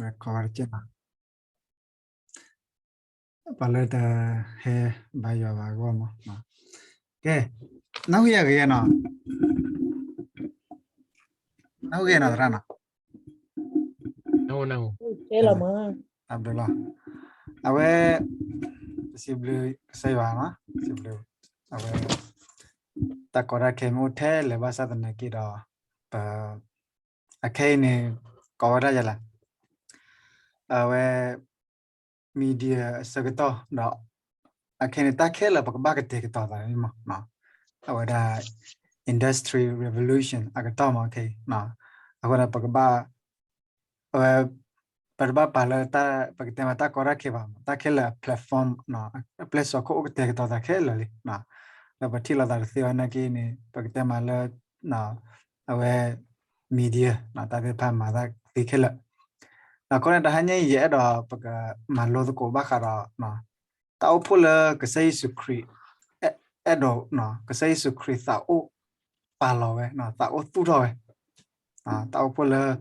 ဝဲကိးဝဲတကဲးနီၤ, ပှၤလၢတဟဲဘါယွၤဘၣ်အဂီၢ်မး, ကဲ, နၢ်ဟူယၤဂ့ၤနီၤ, နၢ်ဟူဂ့ၤနီၤသရၣ်နီၤ, အဘျုးလီၤ, အဝဲ, ပစံးဘျုးကစၢ်ယွၤနီၤ, စံးဘျုး, အဝဲ, တၢ်ကီတၢ်ခဲမ့ၢ်အိၣ်ထဲလဲၣ်ဘၣ်ဆၣ်သနာ်က့ဒီး, ပ အခဲအံၤန့ၣ်, ကိးဝဲဒၣ်ယၤလဲၣ်, အဝဲ, media အဆၢကတီၢ်ဒီး, အခဲအံၤန့ၣ် တၢ်ခဲလၢာ်ပကဘၣ်ကတဲာ်ကတီၤသးန့ၣ်မး, အဝဲဒၣ်, industry revolution အကတီၢ်မးခဲအံၤ, အဃိဒီးပကဘၣ် အဝဲ, ပတဘၣ်ပာ်လၢတၢ်, ပကတဲမးတၢ်ကီတၢ်ခဲဘၣ်, တၢ်ခဲလၢာ်အ platform, အပျဲၢ်စီခိၣ်အိၣ်ကတဲာ်ကတီၤသးခဲလၢာ်လံ, ဒီးပထံၣ်လိာ်သးတသ့ဘၣ်နာ်က့န့ၣ် ပကတဲမးလၢ, အဝဲ, media တၢ်သ့ၣ်တဖၣ်မၤသးသ့ခဲလၢာ်, ဒီးခီန့ၣ်တဟါညါအံၤ ယအဲၣ်ဒိးပကမၤလိသကိးဘၣ်ဃးဒီး တၢ်အိၣ်ဖှိၣ်လၢကစၢ်ယ့ၣ်ၡူးခရံာ်, အဲၣ်ဒိး, ကစၢ်ယ့ၣ်ၡူးခရံာ်သးအိၣ်ပာ်လီၤဝဲ, သးအိၣ်သူၣ်ထီၣ်ဝဲ, တၢ်အိၣ်ဖှိၣ်လၢ,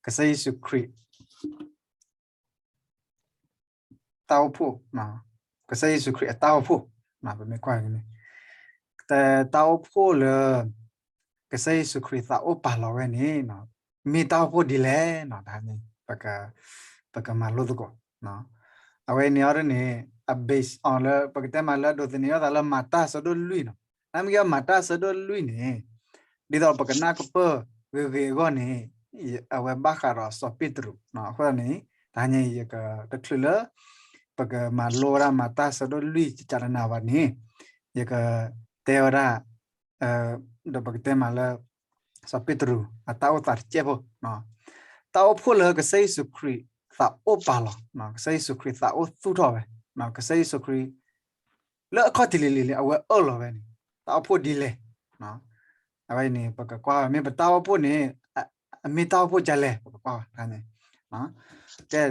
ကစၢ်ယ့ၣ်ၡူးခရံာ်, တၢ်အိၣ်ဖှိၣ်, ကစၢ်ယ့ၣ်ၡူးခရံာ်အတၢ်အိၣ်ဖှိၣ်, ပမ့ၢ်ကွၢ်န့ၣ်, တၢ်အိၣ်ဖှိၣ်လၢ, ကစၢ်ယ့ၣ်ၡူးခရံာ်သးအိၣ်ပာ်လီၤဝဲန့ၣ်, မ့ၢ်တၢ်အိၣ်ဖှိၣ်ဒ်လဲၣ်, တဟါညါ, ပကမၤလိသကိး, အဝဲန့ၣ်အီၤဒ်န့ၣ်, အ base on လၢပကတဲမးလၢအဒိးသန့ၤအသးလၢမၤတၢ်ဆၢဒိၣ်လွံၢ်နီၤ, နမ့ၢ်ကမၤတၢ်ဆၢဒိၣ်လွံၢ်န့ၣ်, ဒ်သိးပကနၢ်ကပၢၢ်ဂ့ၤဂ့ၤအဂီၢ်န့ၣ်, အဝဲဘၣ်ဃးဒီးစီၤပ့းတရူး, အဃိန့ၣ်, တဟါညါအံၤယကတချုးလၢ, ပကမၤလိဝဲဒၣ်မၤတၢ်ဆၢဒိၣ်လွံၢ်ကကနၣ်ဘၣ်န့ၣ်, ယကတဲဝဲဒၣ် ဒီးပကတဲမးလၢ, စီၤပ့းတရူးအတၢ်အိၣ်သးတကဲးဖိ, တၢ်အိၣ်ဖှိၣ်လၢကစၢ်ယ့ၣ်ၡူးခရံာ်သးအိၣ်ပာ်လီၤ, ကစၢ်ယ့ၣ်ၡူးခရံာ်သးအိၣ်သူၣ်ထီၣ်ဝဲ, ကစၢ်ယ့ၣ်ၡူးခရံာ်, လၢအခီၣ်ထံးလံၤလံၤလံၤအဝဲအၢၣ်လီၤဝဲန့ၣ်, တၢ်အိၣ်ဖှိၣ်ဒ်လဲၣ်, အဝဲန့ၣ် ပကကွၢ်ဝဲ မ့ၢ်ပတၢ်အိၣ်ဖှိၣ်န့ၣ်, အမ့ၢ်တၢ်အိၣ်ဖှိၣ်ဒ်လဲၣ် ပကကွၢ်ဝဲ, ကဲ,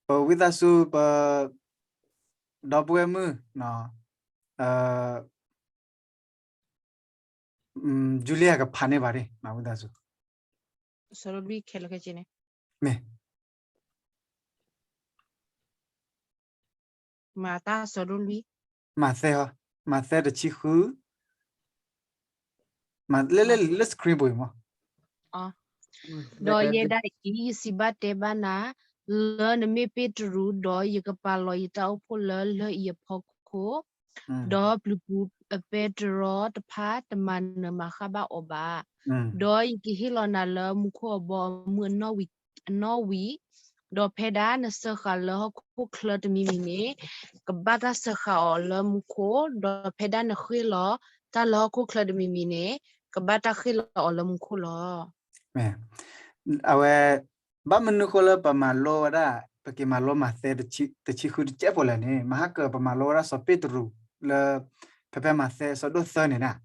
ပဝံသးစူၤပ ဒီပုၢ်ဝဲၢ်မုၣ်, Julia ကဖးန့ၢ်ဘၣ်ဒ်, ဝံသးစူၤ, ဆၢဒိၣ်လွံၢ်ခဲလၢာ်ခဲဆ့န့ၣ်, မ့ၢ်, မၤတၢ်ဆၢဒိၣ်လွံၢ်, မၤသဲ, မၤသဲတဆံဃု, လၢလၢလၢ screen ပူၤအံၤမး ဒီးယဲဒၣ်အံၤ ယစံးဘၣ်တဲဘၣ်နၤ, လၢနမ့ၢ်ပ့းတရူး, ဒီးယကပာ်လီၤယတၢ်အိၣ်ဖှိၣ်လၢလၢၢ်အံၤအဖီခိၣ်, ဒီးပျုၤပူၤအပဲတြီတဖၣ်တမၤနၢၤမၤဃၣ်ဘၣ်အီၤဘၣ်. ဒီးယကဟ့ၣ်လီၤနၤလၢမူခိၣ်အဘီအမုၢ်အနီၣ်ဝံၤ, ဒီးဖဲဒၣ်နစၢဃာ်လၢဟီၣ်ခိၣ်ချၢတမံၤမံၤန့ၣ်, ကဘၣ်တၢ်စၢဃာ်အီၤလၢမူခိၣ်, ဒီးဖဲဒၣ်နဃ့ၢ်လီၤတၢ်လၢဟီၣ်ခိၣ်ချၢတမံၤမံၤန့ၣ်, ကဘၣ်တၢ်ဃ့ၢ်လီၤအီၤလၢမူခိၣ်လီၤ. အဝဲ, ဘၣ်မနုၤဃိလၢပမၤလိဝဲဒၣ်, ပက့ၤမၤလိမၤသဲတဆံဃုတစဲးဖိလဲၣ်န့ၣ်, မဟါကၢၤပမၤလိဝဲဒၣ်စီၤပ့းတရူးလၢ ဖဲဖဲမးသဲအဆၢဒိၣ်သၢန့ၣ်ဒၣ်,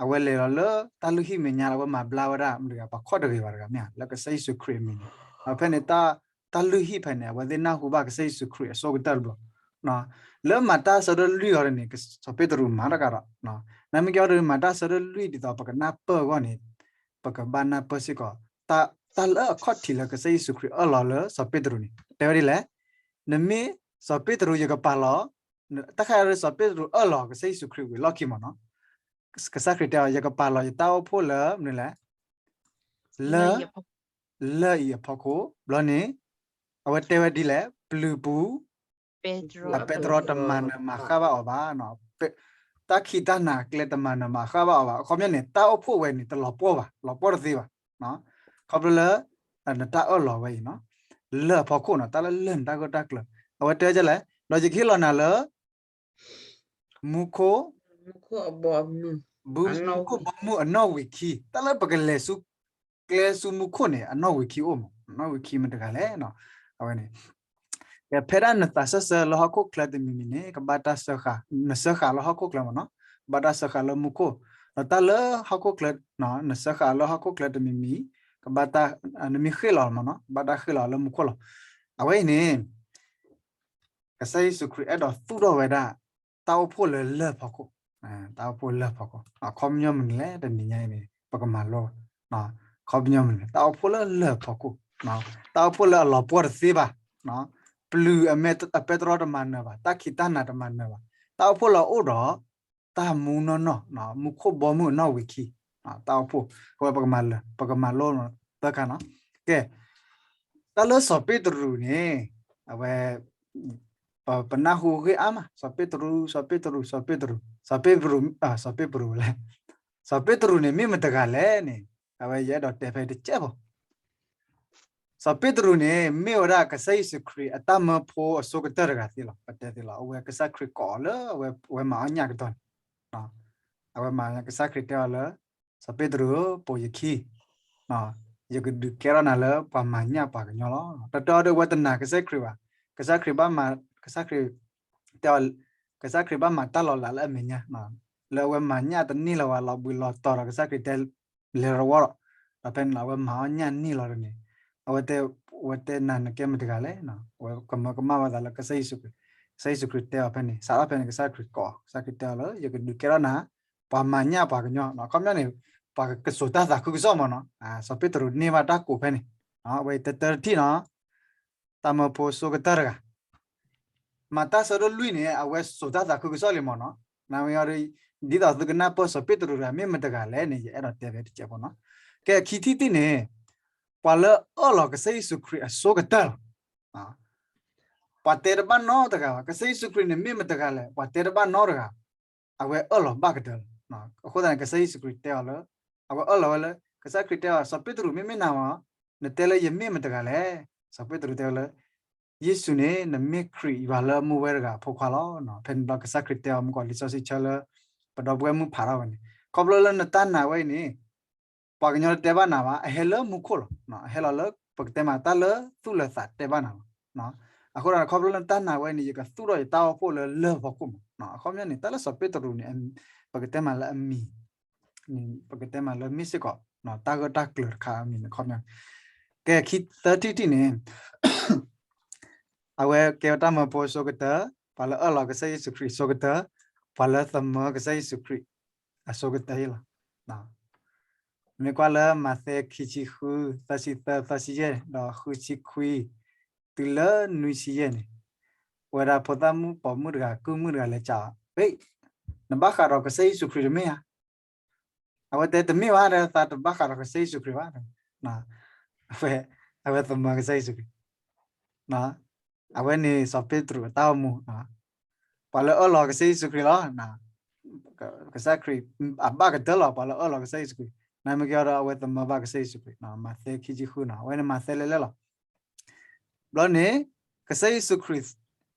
အဝဲလဲၤလီၤလၢတၢ်လုၢ်ဟံၣ်မဲာ်ညါလၢအဝဲမၤဘျါဝဲဒၣ်မတၤတဂၤ ပှၤခီၣ်တဂ့ၤဘၣ်တဂၤမ့ၢ်ဧါ, လၢကစၢ်ယ့ၣ်ၡူးခရံာ်အမံၤန့ၣ်, ဒီးဖဲန့ၣ် တၢ်လုၢ်ဟံၣ်ဖဲန့ၣ် အဝဲသ့ၣ်နၢ်ဟူဘၣ်ကစၢ်ယ့ၣ်ၡူးခရံာ်အဆိကတၢၢ်တဘျီ, လၢမၤတၢ်ဆၢဒိၣ်လွံၢ်အီၤန့ၣ် စီၤပ့းတရူးမၤတဂၤဒီး, နမ့ၢ်ကဲအီၤဒီး မၤတၢ်ဆၢဒိၣ်လွံၢ်ဒ်သိးပကနၢ်ပၢၢ်အဂီၢ်န့ၣ်, ပကဘၣ်နၢ်ပၢၢ်စ့ၢ်ကီး, တၢ်လၢအခီၣ်ထံးလၢကစၢ်ယ့ၣ်ၡူးခရံာ်အၢၣ်လီၤလၢစီၤပ့းတရူးန့ၣ် တဲဝဲဒ်လဲၣ်, နမ့ၢ်စီၤပ့းတရူးယကပာ်လီၤ, တၢ်ခါအံၤစီၤပ့းတရူးအၢၣ်လီၤကစၢ်ယ့ၣ်ၡူးခရံာ်ဝံၤလီၢ်ခံမးနီၤ, ကစၢ်ခရံာ်တဲအီၤ ယကပာ်လီၤယတၢ်အိၣ်ဖှိၣ်လၢမနုၤလဲၣ် လၢ, လၢၢ်အံၤအဖီခိၣ်, ဘျီန့ၣ်, အဝဲတဲဝဲဒ်လဲၣ် ပျုၤပူၤ, အပဲတြီတမၤနၢၤမၤဃၣ်ဘၣ်အီၤဘၣ်, တၢ်ခံးတၢ်နၤအကျဲတမၤနၢၤမၤဃၣ်ဘၣ်အီၤဘၣ်, အခီပညီန့ၣ် တၢ်အိၣ်ဖှိၣ်ဝဲန့ၣ် တလီၤပှီၢ်ဘၣ်, လီၤပှီၢ်တသ့ဘၣ်, ခီဖျိလၢ, နတၢ်အၢၣ်လီၤဝဲအံၤနီၤ, လၢၢ်အဖီခိၣ်နီၤ, တၢ်လၢလၢၢ်န့ၣ်တၢ်ဂၢၢ်တၢ်ကျၢၤ, အဝဲတဲဒ်လဲၣ်, ဒီးယကဟ့ၣ်လီၤနၤလၢ မူခိၣ်, မူခိၣ်ဘီမုၢ်အနီၣ်ဝံာ်ခံ, တၢ်လၢပကလဲၤဆူ, ကျဲဆူမူခိၣ်န့ၣ် အနီၣ်ဝံာ်ခံအိၣ်မး, အနီၣ်ဝံာ်ခံမတၤတဂၤလဲၣ်, အဝဲန့ၣ်, ဖဲဒၣ်နသးစၢၢ်ဆၢလၢဟီၣ်ခိၣ်ချၢတမံၤမံၤန့ၣ် ကဘၣ်တၢ်စၢဃာ်, နစၢဃာ်လၢဟီၣ်ခိၣ်ချၢမးနီၤ, ကဘၣ်တၢ်စၢဃာ်လၢမူခိၣ်, ဒီးတၢ်လၢဟီၣ်ခိၣ်ချၢ, နစၢဃာ်လၢဟီၣ်ခိၣ်ချၢတမံၤမံၤ, ကဘၣ်တၢ်, နမ့ၢ်ဃ့ၢ်လီၤမးနီၤ, ကဘၣ်တၢ်ဃ့ၢ်လီၤလၢမူခိၣ်လီၤ. အဝဲအံၤန့ၣ် ကစၢ်ယ့ၣ်ၡူးခရံာ်အဲၣ်ဒိးသူၣ်ထီၣ်ဝဲဒၣ်, တၢ်အိၣ်ဖှိၣ်လၢလၢၢ်ဖီခိၣ်, တၢ်အိၣ်ဖှိၣ်လၢလၢၢ်ဖီခိၣ်, အခီပညီမနုၤလဲၣ် တနံၤညါအံၤန့ၣ် ပကမၤလိ, အခီပညီမနုၤလဲၣ် တၢ်အိၣ်ဖှိၣ်လၢလၢၢ်ဖီခိၣ်, တၢ်အိၣ်ဖှိၣ်လၢအလီၤပှီၢ်တသ့ဘၣ်, ပျုၤအပဲတြီတမၤနၢၤဘၣ်, တၢ်ခံးတၢ်နၤတမၤနၢၤဘၣ်, တၢ်အိၣ်ဖှိၣ်လၢအအိၣ်ဒီး တၢ်မူနီၢ်နီၢ်, မူခိၣ်ဘီမုၢ်အနီၣ်ဝံာ်ခံ, တၢ်အိၣ်ဖှိၣ်, အဝဲပကမၤလၢာ်, ပကမၤလိသၢခါနီၤ. ကဲ, တၢ်လၢစီၤပ့းတရူးန့ၣ်, အဝဲ ပနၢ်ဟူဂ့ၢ်အါမး, စီၤပ့းတရူး, စီၤပ့းတရူး, စီၤပ့းတရူး, စီၤပ့းတရူး, စီၤပ့းတရူးလဲၣ်, စီၤပ့းတရူးန့ၣ် မ့ၢ်မတဂၤလဲၣ်န့ၣ်, အဝဲယအဲၣ်ဒိးတဲဖဲတစဲးဖိ စီၤပ့းတရူးန့ၣ် မ့ၢ်ဝဲဒၣ်ကစၢ်ယ့ၣ်ၡူးခရံာ်အတၢ်မၢဖိအဆိကတၢၢ်တဂၤသ့လီၤ. ပတဲသ့လီၤ, အဝဲကစၢ်ခရံာ်ကိးအီၤလၢအဝဲမၤအီၣ်ညၣ်ကတီၢ်န့ၣ်, အဝဲမၤကစၢ်ခရံာ်တဲအီၤလၢ စီၤပ့းတရူးဧၢ, ပိာ်ယခံ, ယကဒုးကဲထီၣ်နၤလၢပှၤမၤညၣ်ပှၤကညီလီၤ. တတီဒီးအဝဲတနာ်ကစၢ်ခရံာ်ဘၣ်, ကစၢ်ခရံာ်ဘၣ်မၤ, ကစၢ်ခရံာ် တဲအီၤ, ကစၢ်ခရံာ်ဘၣ်မၤတၢ်လီၤလးလၢအမဲာ်ညါ, လၢအဝဲမၤညၣ်တန့ၢ်လၢၤဝဲလီၤဘှံးလီၤတီၤဒီး ကစၢ်ခရံာ်တဲ လဲၤရဝီဒီး, ဒီးဖဲန့ၣ်လီၤ အဝဲမၤအီၣ်ညၣ်န့ၢ်လီၤန့ၣ်, အဝဲတဲ, အဝဲတဲနၤနကဲမတဂၤလဲၣ်, အဝဲကမၢကမၣ်ဝဲသးလၢကစၢ်ယ့ၣ်ၡူးခရံာ်, ကစၢ်ယ့ၣ်ၡူးခရံာ်တဲအီၤဖဲန့ၣ်, စးထီၣ်ဖဲန့ၣ် ကစၢ်ခရံာ်ကိး, ကစၢ်ခရံာ်တဲအီၤလၢ ယကဒုးကဲထီၣ်နၤ ပှၤမၤညၣ်ပှၤကညီ, အခီပညီန့ၣ် ပှၤကစိာ်တၢ်သးခုကစီၣ်မ့ၢ်နီၤ, စီၤပ့းတရူးန့ၢ်ဘၣ်တၢ်ကိးဖဲန့ၣ်, အဝဲတတၢတထံၣ်နီၤ တၢ်မၢဖိဆိကတၢၢ်တဂၤ, မၤတၢ်ဆၢဒိၣ်လွံၢ်န့ၣ် အဝဲစိာ်တၢ်သးခုကစီၣ်လံမ့ၢ်နီၤ, နဝဲအံၤ ဒ်သိးသုကနၢ်ပၢၢ်စီၤပ့းတရူးတဂၤ မ့ၢ်မတဂၤလဲၣ်န့ၣ် ယအဲၣ်ဒိးတဲဖဲတစဲးဖိနီၤ. ကဲ ခံထံၣ်တထံၣ်န့ၣ်, ပှၤလၢအၢၣ်လီၤကစၢ်ယ့ၣ်ၡူးခရံာ်အဆိကတၢၢ်လီၤ. ပှၤတဲတဘၣ်နီတဂၤဘၣ်, ကစၢ်ယ့ၣ်ၡူးခရံာ်န့ၣ်မ့ၢ်မတဂၤလဲၣ် ပှၤတဲတဘၣ်နီတဂၤ, အဝဲအၢၣ်လီၤဘၣ်ကတၢၢ်လီၤ. အဃိသတးန့ၣ် ကစၢ်ယ့ၣ်ၡူးခရံာ်တဲအီၤလၢ, အဝဲအၢၣ်လီၤဝဲလၢ ကစၢ်ခရံာ်တဲအီၤ စီၤပ့းတရူး မ့မ့ၢ်နၤမ့ၢ်, နတဲလၢယမ့ၢ်မတဂၤလဲၣ်. စီၤပ့းတရူးတဲဝဲလၢ ယ့ၣ်ၡူးန့ၣ် နမ့ၢ်ခရံာ်ယွၤလၢအမူဝဲတဂၤအဖိခွါလီၤ. ဖဲန့ၣ်ဘျီကစၢ်ခရံာ်တဲအီၤမုၢ်ကီၤလံာ်စီဆှံဆၢလၢ ပဒီပုၢ်ဝဲၢ်မုၣ်ဖးထီၣ်ဝဲန့ၣ်, ခီဖျိလၢနတၢ်နာ်ဝဲအံၤန့ၣ် ပှၤကညီတတဲဘၣ်နၤဘၣ်, အဟဲလၢမူခိၣ်လီၤ. အဟဲလီၤလၢပကတဲမးတၢ်လၢသူၣ်လၢသးတဲဘၣ်နၤလီၤ. အဃိဒီးခီဖျိလၢနတၢ်နာ်ဝဲန့ၣ် ယကသူၣ်ထီၣ်ယတၢ်အိၣ်ဖှိၣ်လၢလၢၢ်ဖီခိၣ်မး. အခီပညီန့ၣ် တၢ်လၢစီၤပ့းတရူးန့ၣ် ပကတဲမးလၢအမံၤ, ပကတဲမးလၢမ့ၢ်စ့ၢ်ကီး တၢ်ဂၢၢ်တၢ်ကျၢၤတခါအမံၤန့ၣ် အခီပညီ. ကဲ ခံသၢထံၣ်တထံၣ်န့ၣ် အဝဲကဲဝဲတၢ်မၢဖိအဆိကတၢၢ်, ပှၤလၢအၢၣ်လီၤကစၢ်ယ့ၣ်ၡူးခရံာ်အဆိကတၢၢ်, ပှၤလၢသမၢကစၢ်ယ့ၣ်ၡူးခရံာ်အဆိကတၢၢ်လီၤ. မ့ၢ်ကွၢ်လၢမးသဲခံဆံဃု, သၢဆံသၢ, သၢဆံယဲၢ်, ဒီးဃုဆံခွံ, တုၤလၢနွံဆံယဲၢ်န့ၣ်, ဝဲဒၣ်ဖိသၣ်မုၣ်ပိာ်မုၣ်တဂၤ ကုၢ်မုၣ်တဂၤလဲၤစံး, နဘၣ်ဃးဒီးကစၢ်ယ့ၣ်ၡူးခရံာ်တမ့ၢ်ဧါ. အဝဲတဲတမ့ၢ်ဘၣ်ဒီး သးတဘၣ်ဃးဒီးကစၢ်ယ့ၣ်ၡူးခရံာ်ဘၣ်. အဝဲ, အဝဲသမၢကစၢ်ယ့ၣ်ၡူးခရံာ်, အဝဲန့ၣ်စီၤပ့းတရူးအတၢ်အိၣ်မူ, ပှၤလၢအၢၣ်လီၤကစၢ်ယ့ၣ်ၡူးခရံာ်လီၤ. ကစၢ်ခရံာ်အဘၣ်ကတၢၢ်လီၤ ပှၤလၢအၢၣ်လီၤကစၢ်ယ့ၣ်ၡူးခရံာ်, နာ်မ့ၢ်ကဲဒီး အဝဲသမၢဘၣ်ကစၢ်ယ့ၣ်ၡူးခရံာ်, မးသဲခံဆံဃုနီၤ, အဝဲန့ၣ်မးသဲလဲၣ်လဲၣ်လီၤ. ဘျီန့ၣ် ကစၢ်ယ့ၣ်ၡူးခရံာ်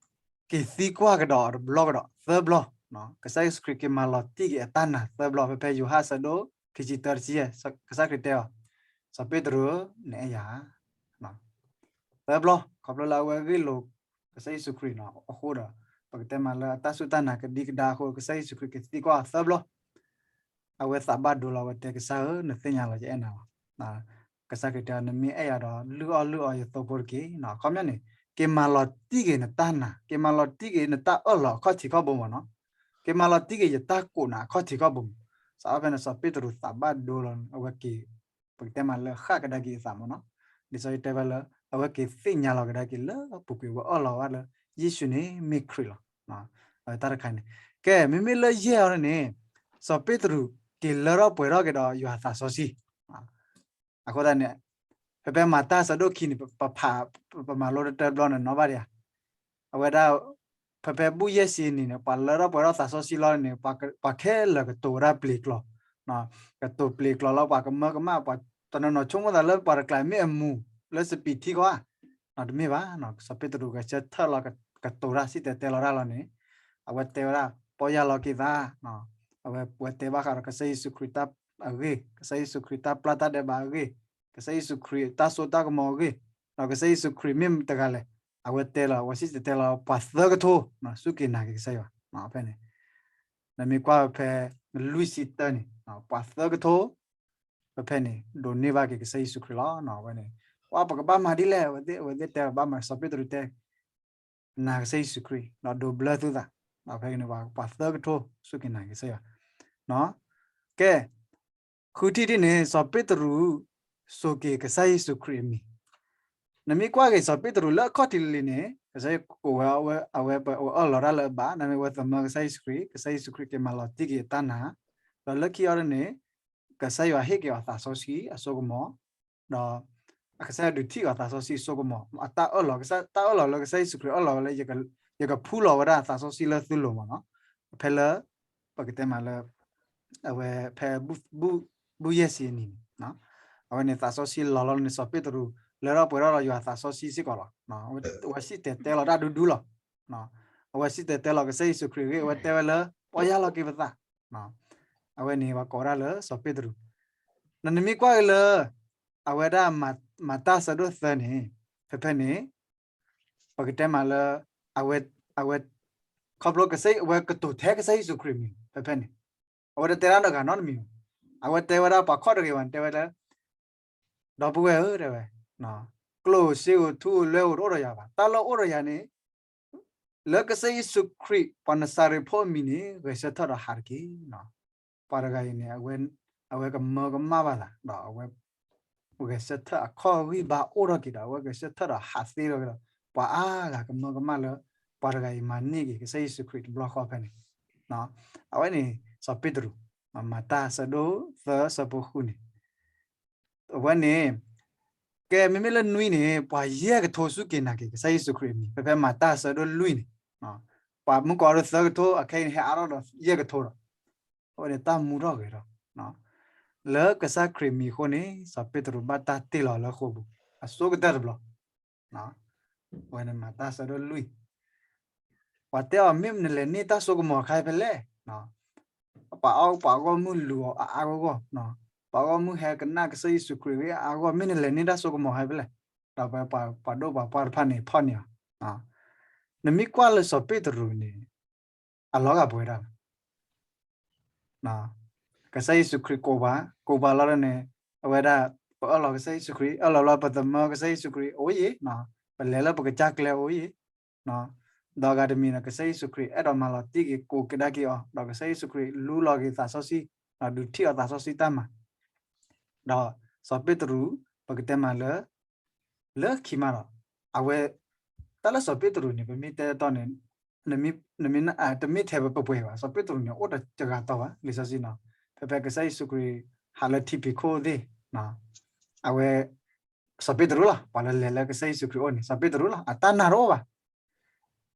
က့ၤသံကွၢ်ကဒီးတဘျီကဒီး သၢဘျီ, ကစၢ်ယ့ၣ်ၡူးခရံာ်က့ၤမၤလီၤတံၢ်က့ၤအတၢ်နာ်သၢဘျီ, ဖဲဖဲယိၤဟၣ်အဆၢဒိၣ်ခံဆံတၢ တဆံယဲၢ်, ကစၢ်ခရံာ်တဲအီၤ, စီၤပ့းတရူး, နအဲၣ်ယၤဧါ. သၢဘျီ, ခီဖျိလၢအဝဲဂ့ၢ်လိာ်ကစၢ်ယ့ၣ်ၡူးခရံာ်နီၤ, အဃိဒီး ပကတဲမးလၢအတၢ်စူၢ်တၢ်နာ်ကဒံကဒါအဃိ ကစၢ်ယ့ၣ်ၡူးခရံာ်က့ၤသံကွၢ်အီၤသၢဘျီ အဝဲသးဘၣ်ဒိလီၤ, အဝဲတဲကစၢ်ဧၢ, နသ့ၣ်ညါလီၤယအဲၣ်နၤလီၤ. ကစၢ်ခရံာ်တဲအီၤ နမ့ၢ်အဲၣ်ယၤဒီး လုၢ်အီၣ်လုၢ်အီယသိဖိတက့ၢ်. အခီပညီန့ၣ် က့ၤမၤလီၤတံၢ်က့ၤနတၢ်နာ်, က့ၤမၤလီၤတံၢ်က့ၤနတၢ်အၢၣ်လီၤအခီၣ်ထံးခီၣ်ဘိမ့ၢ်နီၤ, က့ၤမၤလီၤတံၢ်က့ၤယတၢ်ကိးနၤအခီၣ်ထံးခီၣ်ဘိမ့ၢ်. စးထီၣ်ဖဲန့ၣ် စီၤပ့းတရူးသးဘၣ်ဒိလီၤ, အဝဲက့ၤ ပကတဲမးလၢဃၣ်ကဒါက့ၤအသးမ့ၢ်နီၤ, လံာ်စီဆှံတဲဝဲလၢ အဝဲက့ၤသ့ၣ်ညါလီၤကဒါက့ၤလၢအပူၤကွံာ် ဝဲအၢၣ်လီၤဝဲလၢ ယ့ၣ်ၡူးန့ၣ်မ့ၢ်ခရံာ်လီၤ. အဝဲတၢ်တခါန့ၣ်, ကဲ မ့မ့ၢ်လၢယဲၢ်အီၤန့ၣ် စီၤပ့းတရူးက့ၤလၢထီၣ်ပှဲၤထီၣ်က့ၤဒီးယွၤသးစီဆှံ. အဃိသတးန့ၣ် ဖဲဖဲမၤတၢ်ဆၢဒိၣ်ခံန့ၣ် ပဖး ပမၤလိတတၢဘျီန့ၣ် နီၢ်ဘၣ်ဒံးဧါ. အဝဲဒၣ် ဖဲဖဲဘူၣ်ယဲၢ်ဆံနံၤန့ၣ် ပှၤလၢထီၣ်ပှဲၤထီၣ်သးစီဆှံလီၤန့ၣ် ပှၤခဲလၢာ်ကတိၤဝဲဒၣ်ပျ့ၤကျိာ်, ကတိၤပျ့ၤကျိာ်လီၤ ပှၤကမၢကမၣ်, ပှၤတနီၤနီၤဆိကမိၣ်သးလၢပှၤတကျါမ့ၢ်အမူးလၢစပံးထံဃီဧါ. တမ့ၢ်ဘၣ်, စီၤပ့းတရူးဂဲၤဆၢထၢၣ်လီၤ ကတိၤတၢ်စံၣ်တဲၤတဲလီၤတၢ်လီၤန့ၣ်, အဝဲတဲဝဲဒၣ် ပီၢ်ယၢ်လီၤက့ၤသး, အဝဲ အဝဲတဲဘၣ်ဃးဒီးကစၢ်ယ့ၣ်ၡူးခရံာ်တၢ်အဂ့ၢ်, ကစၢ်ယ့ၣ်ၡူးခရံာ်တၢ်ပျၢ်တၢ်ဒဲးဘးအဂ့ၢ်, ကစၢ်ယ့ၣ်ၡူးခရံာ်တၢ်စိတၢ်ကမီၤအဂ့ၢ်, ဒီးကစၢ်ယ့ၣ်ၡူးခရံာ်မ့ၢ်တဂၤလဲၣ်, အဝဲတဲလီၤ အဝဲစံၣ်တဲၤတဲလီၤ ပှၤသၢကထိ စူၢ်က့ၤနာ်က့ၤကစၢ်ယွၤ, ဖဲန့ၣ် နမ့ၢ်ကွၢ်ဖဲ လွံၢ်ဆံတၢန့ၣ် ပှၤသၢကထိ ဖဲဖဲန့ၣ် ဒိးန့ၢ်ဘၣ်က့ၤကစၢ်ယ့ၣ်ၡူးခရံာ်လီၤ. အဝဲန့ၣ် ပှၤပကဘၣ်မၤဒ်လဲၣ်, အဝဲသ့ၣ်တဲဘၣ်မၤ စီၤပ့းတရူးတဲ နာ်ကစၢ်ယ့ၣ်ၡူးခရံာ် ဒီးဒိးဘျၢသုသး, ဖဲန့ၣ် ပှၤသၢကထိ စူၢ်က့ၤနာ်က့ၤကစၢ်ယွၤ, ကဲ ဃုထံၣ်တထံၣ်န့ၣ် စီၤပ့းတရူး စိာ်က့ၤကစၢ်ယ့ၣ်ၡူးခရံာ်အမံၤ, နမ့ၢ်ကွၢ်က့ၤစီၤပ့းတရူးလၢအခီၣ်ထံးလံၤလံၤန့ၣ် ကစၢ်ယွၤကိးဝဲ အဝဲပှၤအၢၣ်လီၤတၢ်လၢအဘၣ်, နမ့ၢ်ဝဲသမၢကစၢ်ယ့ၣ်ၡူးခရံာ်, ကစၢ်ယ့ၣ်ၡူးခရံာ်က့ၤမၤလီၤတံၢ်က့ၤအတၢ်နာ်, ဒီးလၢခံအီၤဒ်န့ၣ် ကစၢ်ယွၤဟ့ၣ်က့ၤအီၤသးစီဆှံအစိကမီၤ, ဒီးကစၢ်ယွၤဒုးထံၣ်အီၤသးစီဆှံအစိကမီၤ, အတၢ်အၢၣ်လီၤ, တၢ်အၢၣ်လီၤလၢကစၢ်ယ့ၣ်ၡူးခရံာ်အၢၣ်လီၤဝဲလၢ ယကဖှူလီၤဝဲဒၣ်သးစီဆှံလၢသုလိၤမးနီၤ, ဖဲလၢ ပကတဲမးလၢ အဝဲဖဲ ဘူၣ်ယဲၢ်ဆံအနံၤန့ၣ်, အဝဲန့ၣ်သးစီဆှံလီၤလီၤန့ၣ် စီၤပ့းတရူး လၢထီၣ်ပှဲၤထီၣ်လီၤယွၤသးစီဆှံစ့ၢ်ကီးလီၤ. အဝဲစံၣ်တဲၤတဲလီၤတၢ်ဒူဒူလီၤ. အဝဲစံၣ်တဲၤတဲလီၤကစၢ်ယ့ၣ်ၡူးခရံာ်အဂ့ၢ် အဝဲတဲဝဲလၢ ပီၢ်ယၢ်လီၤက့ၤပသး. အဝဲန့ၣ်ပှၤကိးဝဲဒၣ်လၢစီၤပ့းတရူး, နမ့ၢ်ကွၢ်က့ၤလၢ အဝဲဒၣ်မၤတၢ်ဆၢဒိၣ်သၢန့ၣ် ဖဲဖဲန့ၣ် ပကတဲမးလၢ အဝဲ အဝဲ ခီဖျိကစၢ်အဝဲကတိၤထဲကစၢ်ယ့ၣ်ၡူးခရံာ်မံၤ ဖဲဖဲန့ၣ်, အဝဲတတဲဒၣ်နီတဂၤနီတမံၤဘၣ်. အဝဲတဲဝဲဒၣ်ပှၤခီၣ်တဂ့ၤဘၣ်န့ၣ် တဲဝဲလၢ ဒီပုၢ်ဝဲၢ်ဧၢ တဲဝဲ, ကျိၣ်ဧိၤစ့ဧိၤထူဧိၤလွဲဧိၤတအိၣ်ဒီးယၤဘၣ်. တၢ်လၢအိၣ်ဒီးယၤန့ၣ် လၢကစၢ်ယ့ၣ်ၡူးခရံာ် ပှၤနစၤရ့းဖိအမံၤန့ၣ် ဂဲၤဆၢထၢၣ်ဒီးဟးတက့ၢ်. ပှၤတဂၤအံၤန့ၣ် အဝဲကမၢကမၣ်ဘၣ်သး ဒီးအဝဲ ဂဲၤဆၢထၢၣ်အခီၣ်ဂံၢ်ဘါအိၣ်ထီၣ်က့ၤဒီး အဝဲဂဲၤဆၢထၢၣ်ဒီးဟးသ့ထီၣ်က့ၤဒီး ပှၤအါဂၤကမၢကမၣ်လၢ ပှၤတဂၤအံၤမၤန့ၢ်က့ၤကစၢ်ယ့ၣ်ၡူးခရံာ်တဘျီဃီဖဲန့ၣ်, အဝဲန့ၣ် စီၤပ့းတရူး မၤတၢ်ဆၢဒိၣ်သၢဆၢဖိဃုန့ၣ် အဝဲန့ၣ် ကဲမ့မ့ၢ်လၢနွံန့ၣ် ပှၤယဲၢ်ကထိစူၢ်က့ၤနာ်က့ၤကစၢ်ယ့ၣ်ၡူးခရံာ်အမံၤ ဖဲဖဲမၤတၢ်ဆၢဒိၣ်လွံၢ်န့ၣ်, ပှၤမုၢ်ကီးဒိၣ်သၢကထိ အခဲအံၤန့ၣ် ဟဲအါထီၣ်ဒီးယဲၢ်ကထိဒီး အဝဲန့ၣ်တၢ်မူထီၣ်ဂဲၤထီၣ် လၢကစၢ်ခရံာ်မံၤအဃိန့ၣ် စီၤပ့းတရူးဘၣ်တၢ်တ့ၢ်လီၤလၢဃိာ်ပူၤ အဆိကတၢၢ်တဘျီ, အဝဲန့ၣ်မၤတၢ်ဆၢဒိၣ်လွံၢ် ပှၤတဲအီၤ မ့ၢ်နလဲၤန့ၢ်တၢ်စိကမီၤခါဖဲလဲၣ်, ပှၤအီၣ်ပှၤဂီၢ်မုၢ်လူၤအီၤအါအါဂီၢ်ဂီၢ်, ပှၤဂီၢ်မုၢ်ဟဲကနၣ်ကစၢ်ယ့ၣ်ၡူးခရံာ်ဂ့ၢ်အါအါဂီၢ် မ့ၢ်နလဲၤန့ၢ်တၢ်စိကမီၤခါဖဲလဲၣ်, ဒီးပှၤဒိၣ်ပှၤပှၢ်တဖၣ်န့ၣ်ဖီၣ်န့ၢ်အီၤ, နမ့ၢ်ကွၢ်လၢစီၤပ့းတရူးန့ၣ် အလီၤဂာ်ပဝဲဒၣ်လီၤ. ကစၢ်ယ့ၣ်ၡူးခရံာ်ကိးပှၤ, ကိးပှၤလီၤန့ၣ် အဝဲဒၣ် ပအၢၣ်လီၤကစၢ်ယ့ၣ်ၡူးခရံာ် အၢၣ်လီၤလီၤပသမၢကစၢ်ယ့ၣ်ၡူးခရံာ်အိၣ်ယံၤ, ပလဲၤလၢပကစၢ်ကျဲအိၣ်ယံၤ, ဒီးအဂၤတမံၤန့ၣ် ကစၢ်ယ့ၣ်ၡူးခရံာ်အဲၣ်ဒိးမၤလီၤတံၢ်က့ၤ ကိးကဒါက့ၤအီၤ, ဒီးကစၢ်ယ့ၣ်ၡူးခရံာ်လူလီၤက့ၤသးစီဆှံ, ဒီးဒုးထံၣ်အီၤသးစီဆှံတၢ်မၤ ဒီးစီၤပ့းတရူး ပကတဲမးလၢ လၢခံမးဒီး အဝဲ တၢ်လၢစီၤပ့းတရူးန့ၣ် ပမ့ၢ်တဲတီန့ၣ် တမ့ၢ်ထဲပပှဲၤဘၣ်, စီၤပ့းတရူးန့ၣ် အိၣ်ဒီးတဂၤတီၤဘၣ် လံာ်စီဆှံနီၤ, ဖဲဖဲကစၢ်ယ့ၣ်ၡူးခရံာ် ဟးလၢထံဖံးခိၣ်သ့ၣ် အဝဲ စီၤပ့းတရူးလီၤ, ပှၤလၢလဲၤလၢကစၢ်ယ့ၣ်ၡူးခရံာ်အိၣ်န့ၣ် စီၤပ့းတရူးလီၤ, အတၢ်နာ်တအိၣ်ဘၣ်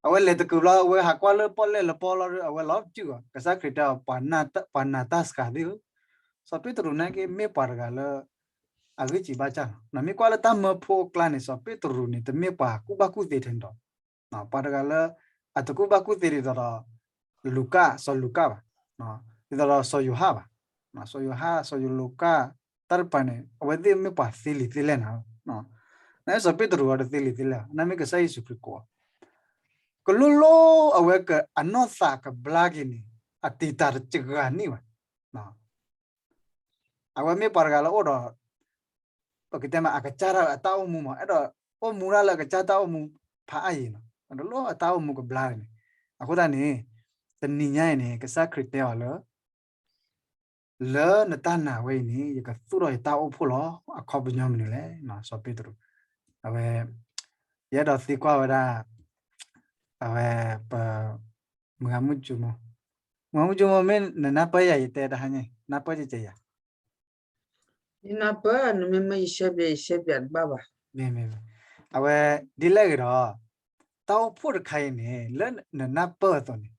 အဝဲလဲၤတကုာ်ဘျီ အဝဲဟးကွၢ်လၢပီၣ်လဲၣ်လၢပီၣ်လီၤဒီး အဝဲလီၤစုၣ်အီၤ, ကစၢ်ခရံာ်တဲအီၤ ပှၤနာ်တၢ်စှၤသ့ၣ်ဧၢ, စီၤပ့းတရူးနာ်က့ မ့ၢ်ပှၤတဂၤလၢ အဂံၢ်စံးဘါစၢ်လီၤ. နမ့ၢ်ကွၢ်လၢတၢ်မၢဖိအကျါန့ၣ် စီၤပ့းတရူးန့ၣ် တမ့ၢ်ပှၤကူၣ်ဘၣ်ကူၣ်သ့ထဲန့ၣ်ဒီး ပှၤတဂၤလၢ အတကူၣ်ဘၣ်ကူၣ်သ့ဒ်သိးဒီး လူၤကၣ်, စီၤလူၤကၣ်ဘၣ်, ဒ်သိးဒီးစီၤယိၤဟၣ်ဘၣ်, စီၤယိၤဟၣ် စီၤယိၤလူၤကၣ် တၢ်တပၤန့ၣ် အဝဲသ့ၣ်မ့ၢ်ပှၤသ့လံာ်သ့လဲၢ်နၤ, နစီၤပ့းတရူးအီၤတသ့လံာ်သ့လဲၢ်, နမ့ၢ်ကစၢ်ယ့ၣ်ၡူးခရံာ်ကိးအီၤ ကလိၣ်လိၣ်အဝဲအနီၢ်သးကဘျါက့ၤန့ၣ် အတံာ်တာ်တစှၤန့ၢ်ဘၣ်. အဝဲမ့ၢ်ပှၤတဂၤလၢအိၣ်ဒီး ပကတဲမး အကစၢ်ဒၣ်ဝဲအတၢ်အိၣ်မူမး အဲၣ်ဒိးအိၣ်မူဒၣ်လၢအကစၢ်တၢ်အိၣ်မူဖးအါယံၤနီၤ, ဒီးလိၣ်အတၢ်အိၣ်မူကဘျါန့ၣ်, အဃိသတးန့ၣ် တနံၤညါအံၤန့ၣ် ကစၢ်ခရံာ်တဲအီၤလၢ လၢနတၢ်နာ်ဝဲအံၤန့ၣ် ယကသူၣ်ထီၣ်ယတၢ်အိၣ်ဖှိၣ်လီၤ. အခီပညီမနုၤလဲၣ်, စီၤပ့းတရူး, အဝဲ ယအဲၣ်ဒိးသံကွၢ်ဝဲဒၣ် အဝဲ ပ မုၢ်ဂၤမုၢ်ကၠိမိၢ်, မုၢ်ဂၤမုၢ်ကၠိမိၢ် မ့ၢ်နနၢ်ပၢၢ်ယၤ ယတဲတဟါညါ နၢ်ပၢၢ်ကဲကဲယၤ ယနၢ်ပၢၢ် နမ့ၢ်မၢယရှဲပျး ယရှဲပျးတဘၣ်ဘၣ်. အဝဲ ဒ်လဲၣ်ဂ့ၤဒီး တၢ်အိၣ်ဖှိၣ်တခါအံၤန့ၣ် လၢနနၢ်ပၢၢ်အသိးန့ၣ်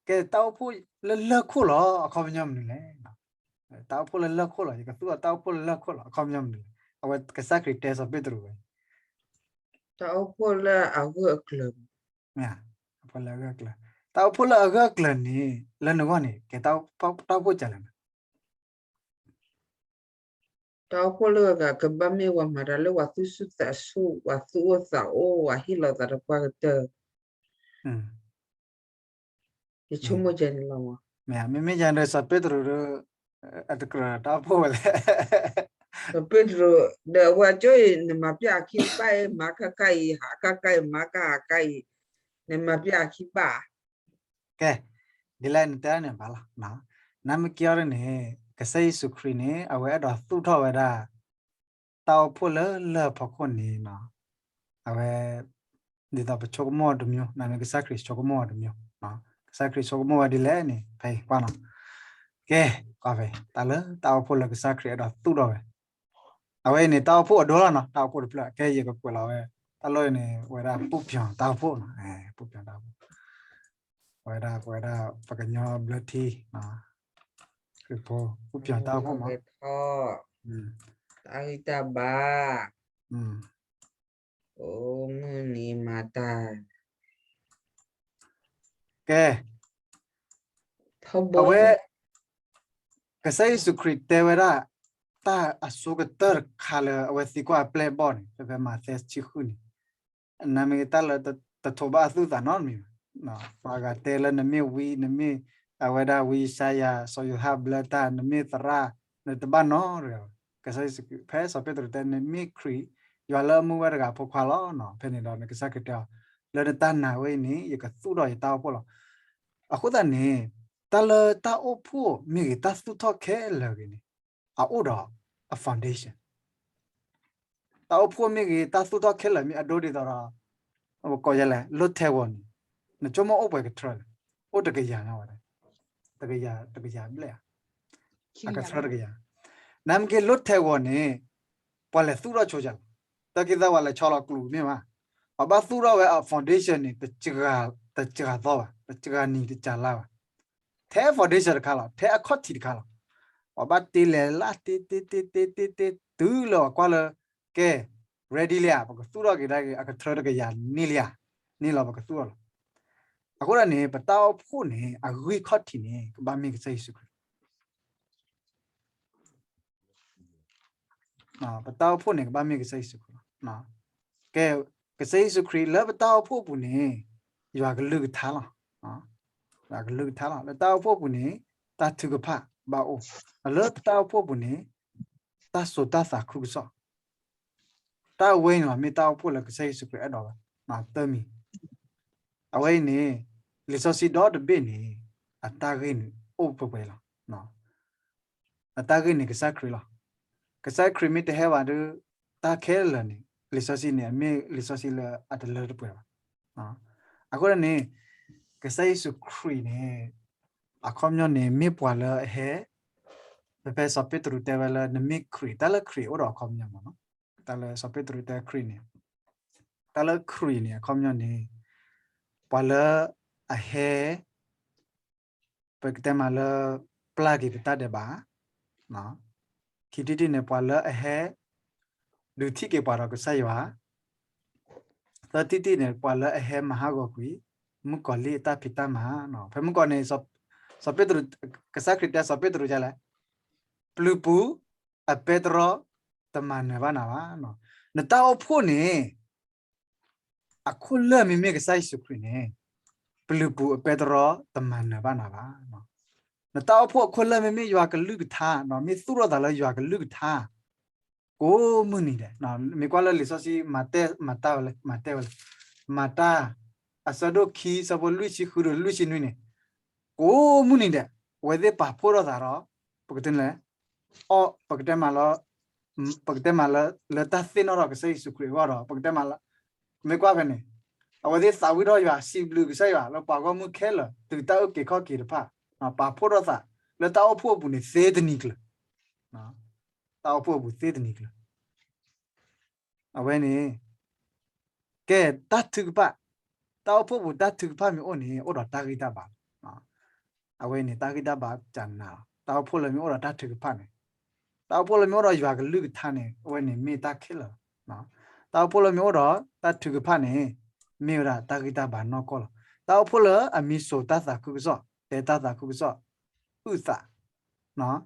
ကဲတၢ်အိၣ်ဖှိၣ်လၢလၢၢ်ခိၣ်လီၤ အခီပညီမနုၤလဲၣ်. တၢ်အိၣ်ဖှိၣ်လၢလၢၢ်ခိၣ်လီၤ, ယကသူၣ်ထီၣ်တၢ်အိၣ်ဖှိၣ်လၢလၢၢ်ခိၣ်လီၤ အခီပညီမနုၤလဲၣ်. အဝဲကစၢ်ခရံာ်တဲစီၤပ့းတရူးဝဲ တၢ်အိၣ်ဖှိၣ်လၢအဂၢၢ်အကျၢၤ, တၢ်အိၣ်ဖှိၣ်လၢအဂၢၢ်အကျၢၤန့ၣ် လၢနဂီၢ်န့ၣ် ကဲတၢ်အိၣ်ဖှိၣ်ကၢ်လဲၣ်န့ၣ် တၢ်အိၣ်ဖှိၣ်လၢအဂၤ ကဘၣ်မ့ၢ်ပှၤမၤတၢ်လၢပှၤသူၣ်ဆူၣ်သးဆူၣ် ပှၤသူၣ်အိၣ်သးအိၣ် ပှၤဟ့ၣ်လီၤသးဒီးပှၤကတၢၢ် ယဆိကမိၣ်ကဲန့ၣ်လီၤ. မ့မ့ၢ်ယၤဒီးစီၤပ့းတရူးဒီး အတကြၢးတၢ်အိၣ်ဖှိၣ်ဝဲလဲၣ်. စီၤပ့းတရူး ဒီးအဝဲကၠိအံၤ နမၤပျၢ်အခံတဘၣ်အံၤ မၤကၢ်ကၢ်အံၤ ဟးကၢ်ကၢ်အံၤ မၤကၢ်ဟးကၢ်အံၤ နမၤပျၢ်အခံဘၣ် ကဲ ဒ်လဲၣ်နတဲန့ၣ်ဘၣ်လီၤ. နမ့ၢ်က့ၤအီၤဒ်န့ၣ် ကစၢ်ယ့ၣ်ၡူးခရံာ်န့ၣ် အဝဲအဲၣ်ဒိးသူၣ်ထီၣ်ဝဲဒၣ် တၢ်အိၣ်ဖှိၣ်လၢလၢၢ်ဖီခိၣ်န့ၣ်နီၤ, အဝဲ ဒ်သိးပဆိကမိၣ်တမျိုး, နမ့ၢ်ကစၢ်ခရံာ်ဆိကမိၣ်ဝဲတမျိုး, ကစၢ်ခရံာ်ဆိကမိၣ်ဝဲဒ်လဲၣ်န့ၣ် ဖဲအံၤကွၢ်နီၤ. ကဲ, ကွၢ်ဖဲ တၢ်လၢတၢ်အိၣ်ဖှိၣ်လၢကစၢ်ခရံာ်အဲၣ်ဒိးသူၣ်ထီၣ်ဝဲ, အဝဲအံၤန့ၣ် တၢ်အိၣ်ဖှိၣ်အဒိလီၤနီၤ, တၢ်အိၣ်ဖှိၣ်တဖျၢၣ်, ကဲ ယကကွဲးလီၤဝဲ, တၢ်လီၢ်အံၤန့ၣ် ဝဲဒၣ်ပူၣ်ပျီၤတၢ်အိၣ်ဖှိၣ်နီၤ, ပူၣ်ပျီၤတၢ်အိၣ်ဖှိၣ်, ဝဲဒၣ် ပဝဲဒၣ် ပကညီဘျၢထံ ခရံာ်ဖိ ပူၣ်ပျီၤတၢ်အိၣ်ဖှိၣ်မး, တၢ်ဂံၢ်တၢ်ဘါ အိၣ်မုၢ်နံၤမၤတၢ်, ကဲ, အဝဲ ကစၢ်ယ့ၣ်ၡူးခရံာ်တဲဝဲဒၣ် တၢ်အဆိကတၢၢ်တခါလၢအဝဲသံကွၢ်အပျဲၢ်အဘီၣ်န့ၣ် ဖဲဖဲမးသဲဆံဃုန့ၣ်, နမ့ၢ်တၢ်လၢတထိးဘၣ်အသူၣ်အသးနီတမံၤဘၣ်, ပှၤဂၤတဲလၢနမ့ၢ်ဝံ နမ့ၢ် အဝဲဒၣ်ဝံယၡါယၤ စီၤယိၤဟၣ်ဘျၢတၢ် နမ့ၢ်သရၣ် နတဘၣ်နီတဂၤဘၣ်, ကစၢ်ယ့ၣ်ၡူးခရံာ် ဖဲစီၤပ့းတရူးတဲ နမ့ၢ်ခရံာ် ယွၤလၢအမူဝဲတဂၤအဖိခွါလီၤ. ဖဲန့ၣ်ဒီးနကစၢ်ခရံာ်တဲအီၤ လၢနတၢ်နာ်ဝဲအံၤန့ၣ် ယကသူၣ်ထီၣ်ယတၢ်အိၣ်ဖှိၣ်လီၤ. အဃိသတးန့ၣ် တၢ်လၢတၢ်အိၣ်ဖှိၣ်မ့ၢ်ဂ့ၤ တၢ်သူၣ်ထီၣ်ခဲလၢာ်ဂ့ၤန့ၣ် အအိၣ်ဒီးအ foundation တၢ်အိၣ်ဖှိၣ်မ့ၢ်ဂ့ၤ တၢ်သူၣ်ထီၣ်ခဲလၢာ်မ့ၢ်အဒိဒ်သိးဒီး ပကိးယဲလဲၣ် လၢထဲဂီၤန့ၣ် နဆိကမိၣ်အိၣ်ပှဲၤကထြၢလဲၣ်, အိၣ်တကယၤညါဝဲ, တကယၤ တကယၤဘျဲၣ်ဧါ, အကထြၢတကယၤ, နမ့ၢ်က့ၤလၢထဲဂီၤန့ၣ် ပှၤလဲၤသူၣ်ထီၣ်ဆိယၤလဲၣ်, တၢ်က့ၤသးပှၤလဲၤဆီလီၤကျိၤမ့ၢ်ဘၣ်, ပှၤဘၣ်သူၣ်ထီၣ်ဝဲအ foundation န့ၣ် တစှၤသီဘၣ်, တစှၤနံၤတစှၤလါဘၣ်, ထဲ foundation တခါလီၤ, ထဲအခီၣ်ထံးတခါလီၤ, ပှၤဘၣ်တ့လဲၤလၢ်တ့တ့တ့တ့တ့တ့ တုၤလၢပှၤကွၢ်လၢ ကဲ ready လံဧါ, ပကသူၣ်ထီၣ်က့ၤဒၣ်က့ၤ အကထြၢတကယၤန့ၢ်လံဧါ, န့ၢ်လီၤပကသူၣ်ထီၣ်လီၤ. အဃိဒ်န့ၣ် ပတၢ်အိၣ်ဖှိၣ်န့ၣ် အဂံၢ်ခီၣ်ထံးန့ၣ် ကဘၣ်မ့ၢ်ကစၢ်ယ့ၣ်ၡူးခရံာ် ပတၢ်အိၣ်ဖှိၣ်န့ၣ် ကဘၣ်မ့ၢ်ကစၢ်ယ့ၣ်ၡူးခရံာ်လီၤ. ကဲ ကစၢ်ယ့ၣ်ၡူးခရံာ်လၢပတၢ်အိၣ်ဖှိၣ်အပူၤန့ၣ် ယွၤကလုၢ်ကထါလီၤ. ယွၤကလုၢ်ကထါလီၤ. လၢတၢ်အိၣ်ဖှိၣ်အပူၤန့ၣ် တၢ်ထုကဖၣ်ဘၣ်အိၣ်, လၢပတၢ်အိၣ်ဖှိၣ်အပူၤန့ၣ် တၢ်စိာ်တၢ်သးခုကစီၣ်, တၢ်ဝဲအံၤန့ၣ်မ့ၢ်တၢ်အိၣ်ဖှိၣ်လၢကစၢ်ယ့ၣ်ၡူးခရံာ်အဲၣ်ဒိးဝဲ တၢ်မံၤ အဝဲအံၤန့ၣ် လံာ်စီဆှံဒီတဘ့ၣ်န့ၣ် အတၢ်ဂ့ၢ်န့ၣ်အိၣ်ပှဲၤပှဲၤလီၤ. အတၢ်ဂ့ၢ်န့ၣ်ကစၢ်ခရံာ်လီၤ. ကစၢ်ခရံာ်မ့ၢ်တဟဲဘၣ်ဒီး တၢ်ခဲလၢာ်န့ၣ် လံာ်စီဆှံန့ၣ် အမ့ၢ်လံာ်စီဆှံလၢအတလၢတပှဲၤဘၣ်. အဃိန့ၣ် ကစၢ်ယ့ၣ်ၡူးခရံာ်န့ၣ် အခီပညီန့ၣ် မ့ၢ်ပှၤလၢအဟဲ ဖဲဖဲစီၤပ့းတရူးတဲဝဲလၢနမ့ၢ်ခရံာ်, တၢ်လၢခရံာ်အိၣ်ဒီးအခီပညီမ့ၢ်နီၤ, တၢ်လၢစီၤပ့းတရူးတဲခရံာ်န့ၣ်, တၢ်လၢခရံာ်န့ၣ် အခီပညီန့ၣ် ပှၤလၢအဟဲ ပကတဲမးလၢ ပျၢ်က့ၤပတၢ်ဒဲးဘး, ခံထံၣ်တထံၣ်န့ၣ် ပှၤလၢအဟဲ ဒုးထံၣ်က့ၤပှၤဒီးကစၢ်ယွၤ, သၢထံၣ်တထံၣ်န့ၣ် ပှၤလၢအဟဲမၤဟးဂီၤကွံာ် မုၣ်ကီၤလံၢ်အတၢ်ဖံးတၢ်မၤ, ဖဲမုၣ်ကီၤန့ၣ် စီၤပ့းတရူး, ကစၢ်ခရံာ်တဲစီၤပ့းတရူးဒ်လဲၣ်, ပျုၤပူၤအပဲတြီ တမၤနၢၤဘၣ်နၤဘၣ်. နတၢ်အိၣ်ဖှိၣ်န့ၣ် အခိၣ်လၢၢ်မ့မ့ၢ်ကစၢ်ယ့ၣ်ၡူးခရံာ်န့ၣ် ပျုၤပူၤအပဲတြီ တမၤနၢၤဘၣ်နၤဘၣ်. နတၢ်အိၣ်ဖှိၣ်အခိၣ်လၢၢ်မ့မ့ၢ်ယွၤကလုၢ်ကထါ, မ့ၢ်သူၣ်ထီၣ်သးလၢယွၤကလုၢ်ကထါ ကိးမုၢ်နံၤဒဲး, မ့ၢ်ကွၢ်လၢလံာ်စီဆှံ မၤတၢ်ဝဲလဲၣ်, မၤတၢ်ဝဲလဲၣ်, မၤတၢ် အဆၢဒိၣ်ခံ ဆၢဖိလွံၢ်ဆံဃုဒီးလွံၢ်ဆံနွံန့ၣ်, ကိးမုၢ်နံၤဒဲး အဝဲသ့ၣ်ပာ်ဖှိၣ်ထီၣ်သးဒီး ပကတဲလဲၣ်, အီၣ် ပကတဲမးလၢ ပကတဲမးလၢ လၢတၢ်သ့ၣ်နီၣ်ထီၣ်ကစၢ်ယ့ၣ်ၡူးခရံာ်အဂီၢ်ဒီး ပကတဲမးလၢ မ့ၢ်ကွၢ်ဖဲန့ၣ် အဝဲသ့ၣ်သးဝံၣ်ထီၣ်ယွၤ စံးဘျုးကစၢ်ယွၤလၢပှၤဂီၢ်မုၢ်ခဲလၢာ် တုၤတၢ်အုၣ်က့ၤခီၣ်က့ၤတဖၣ် ပာ်ဖှိၣ်ထီၣ်သး လၢတၢ်အိၣ်ဖှိၣ်အပူၤန့ၣ် သ့တနံၤကျၢၤ, တၢ်အိၣ်ဖှိၣ်အပူၤသ့တနံၤကျၢၤ အဝဲန့ၣ် ကဲ တၢ်ထုကဖၣ်, တၢ်အိၣ်ဖှိၣ်ပူၤတၢ်ထုကဖၣ်မ့ၢ်အိၣ်န့ၣ် အိၣ်ဒီးတၢ်ဂံၢ်တၢ်ဘါလီၤ. အဝဲန့ၣ် တၢ်ဂံၢ်တၢ်ဘါကနၤလီၤ. တၢ်အိၣ်ဖှိၣ်လၢမ့ၢ်အိၣ်ဒီးတၢ်ထုကဖၣ်န့ၣ်, တၢ်အိၣ်ဖှိၣ်လၢမ့ၢ်အိၣ်ဒီးယွၤကလုၢ်ကထါန့ၣ် အဝဲန့ၣ်မ့ၢ်တၢ်ခဲလၢာ်လီၤ. တၢ်အိၣ်ဖှိၣ်လၢမ့ၢ်အိၣ်ဒီးတၢ်ထုကဖၣ်န့ၣ် မ့ၢ်ဝဲဒၣ်တၢ်ဂံၢ်တၢ်ဘါနီၢ်ကီၢ်လီၤ. တၢ်အိၣ်ဖှိၣ်လၢအမံၤစိာ်တၢ်သးခုကစီၣ်, တဲတၢ်သးခုကစီၣ်, အုၣ်သး ဒ်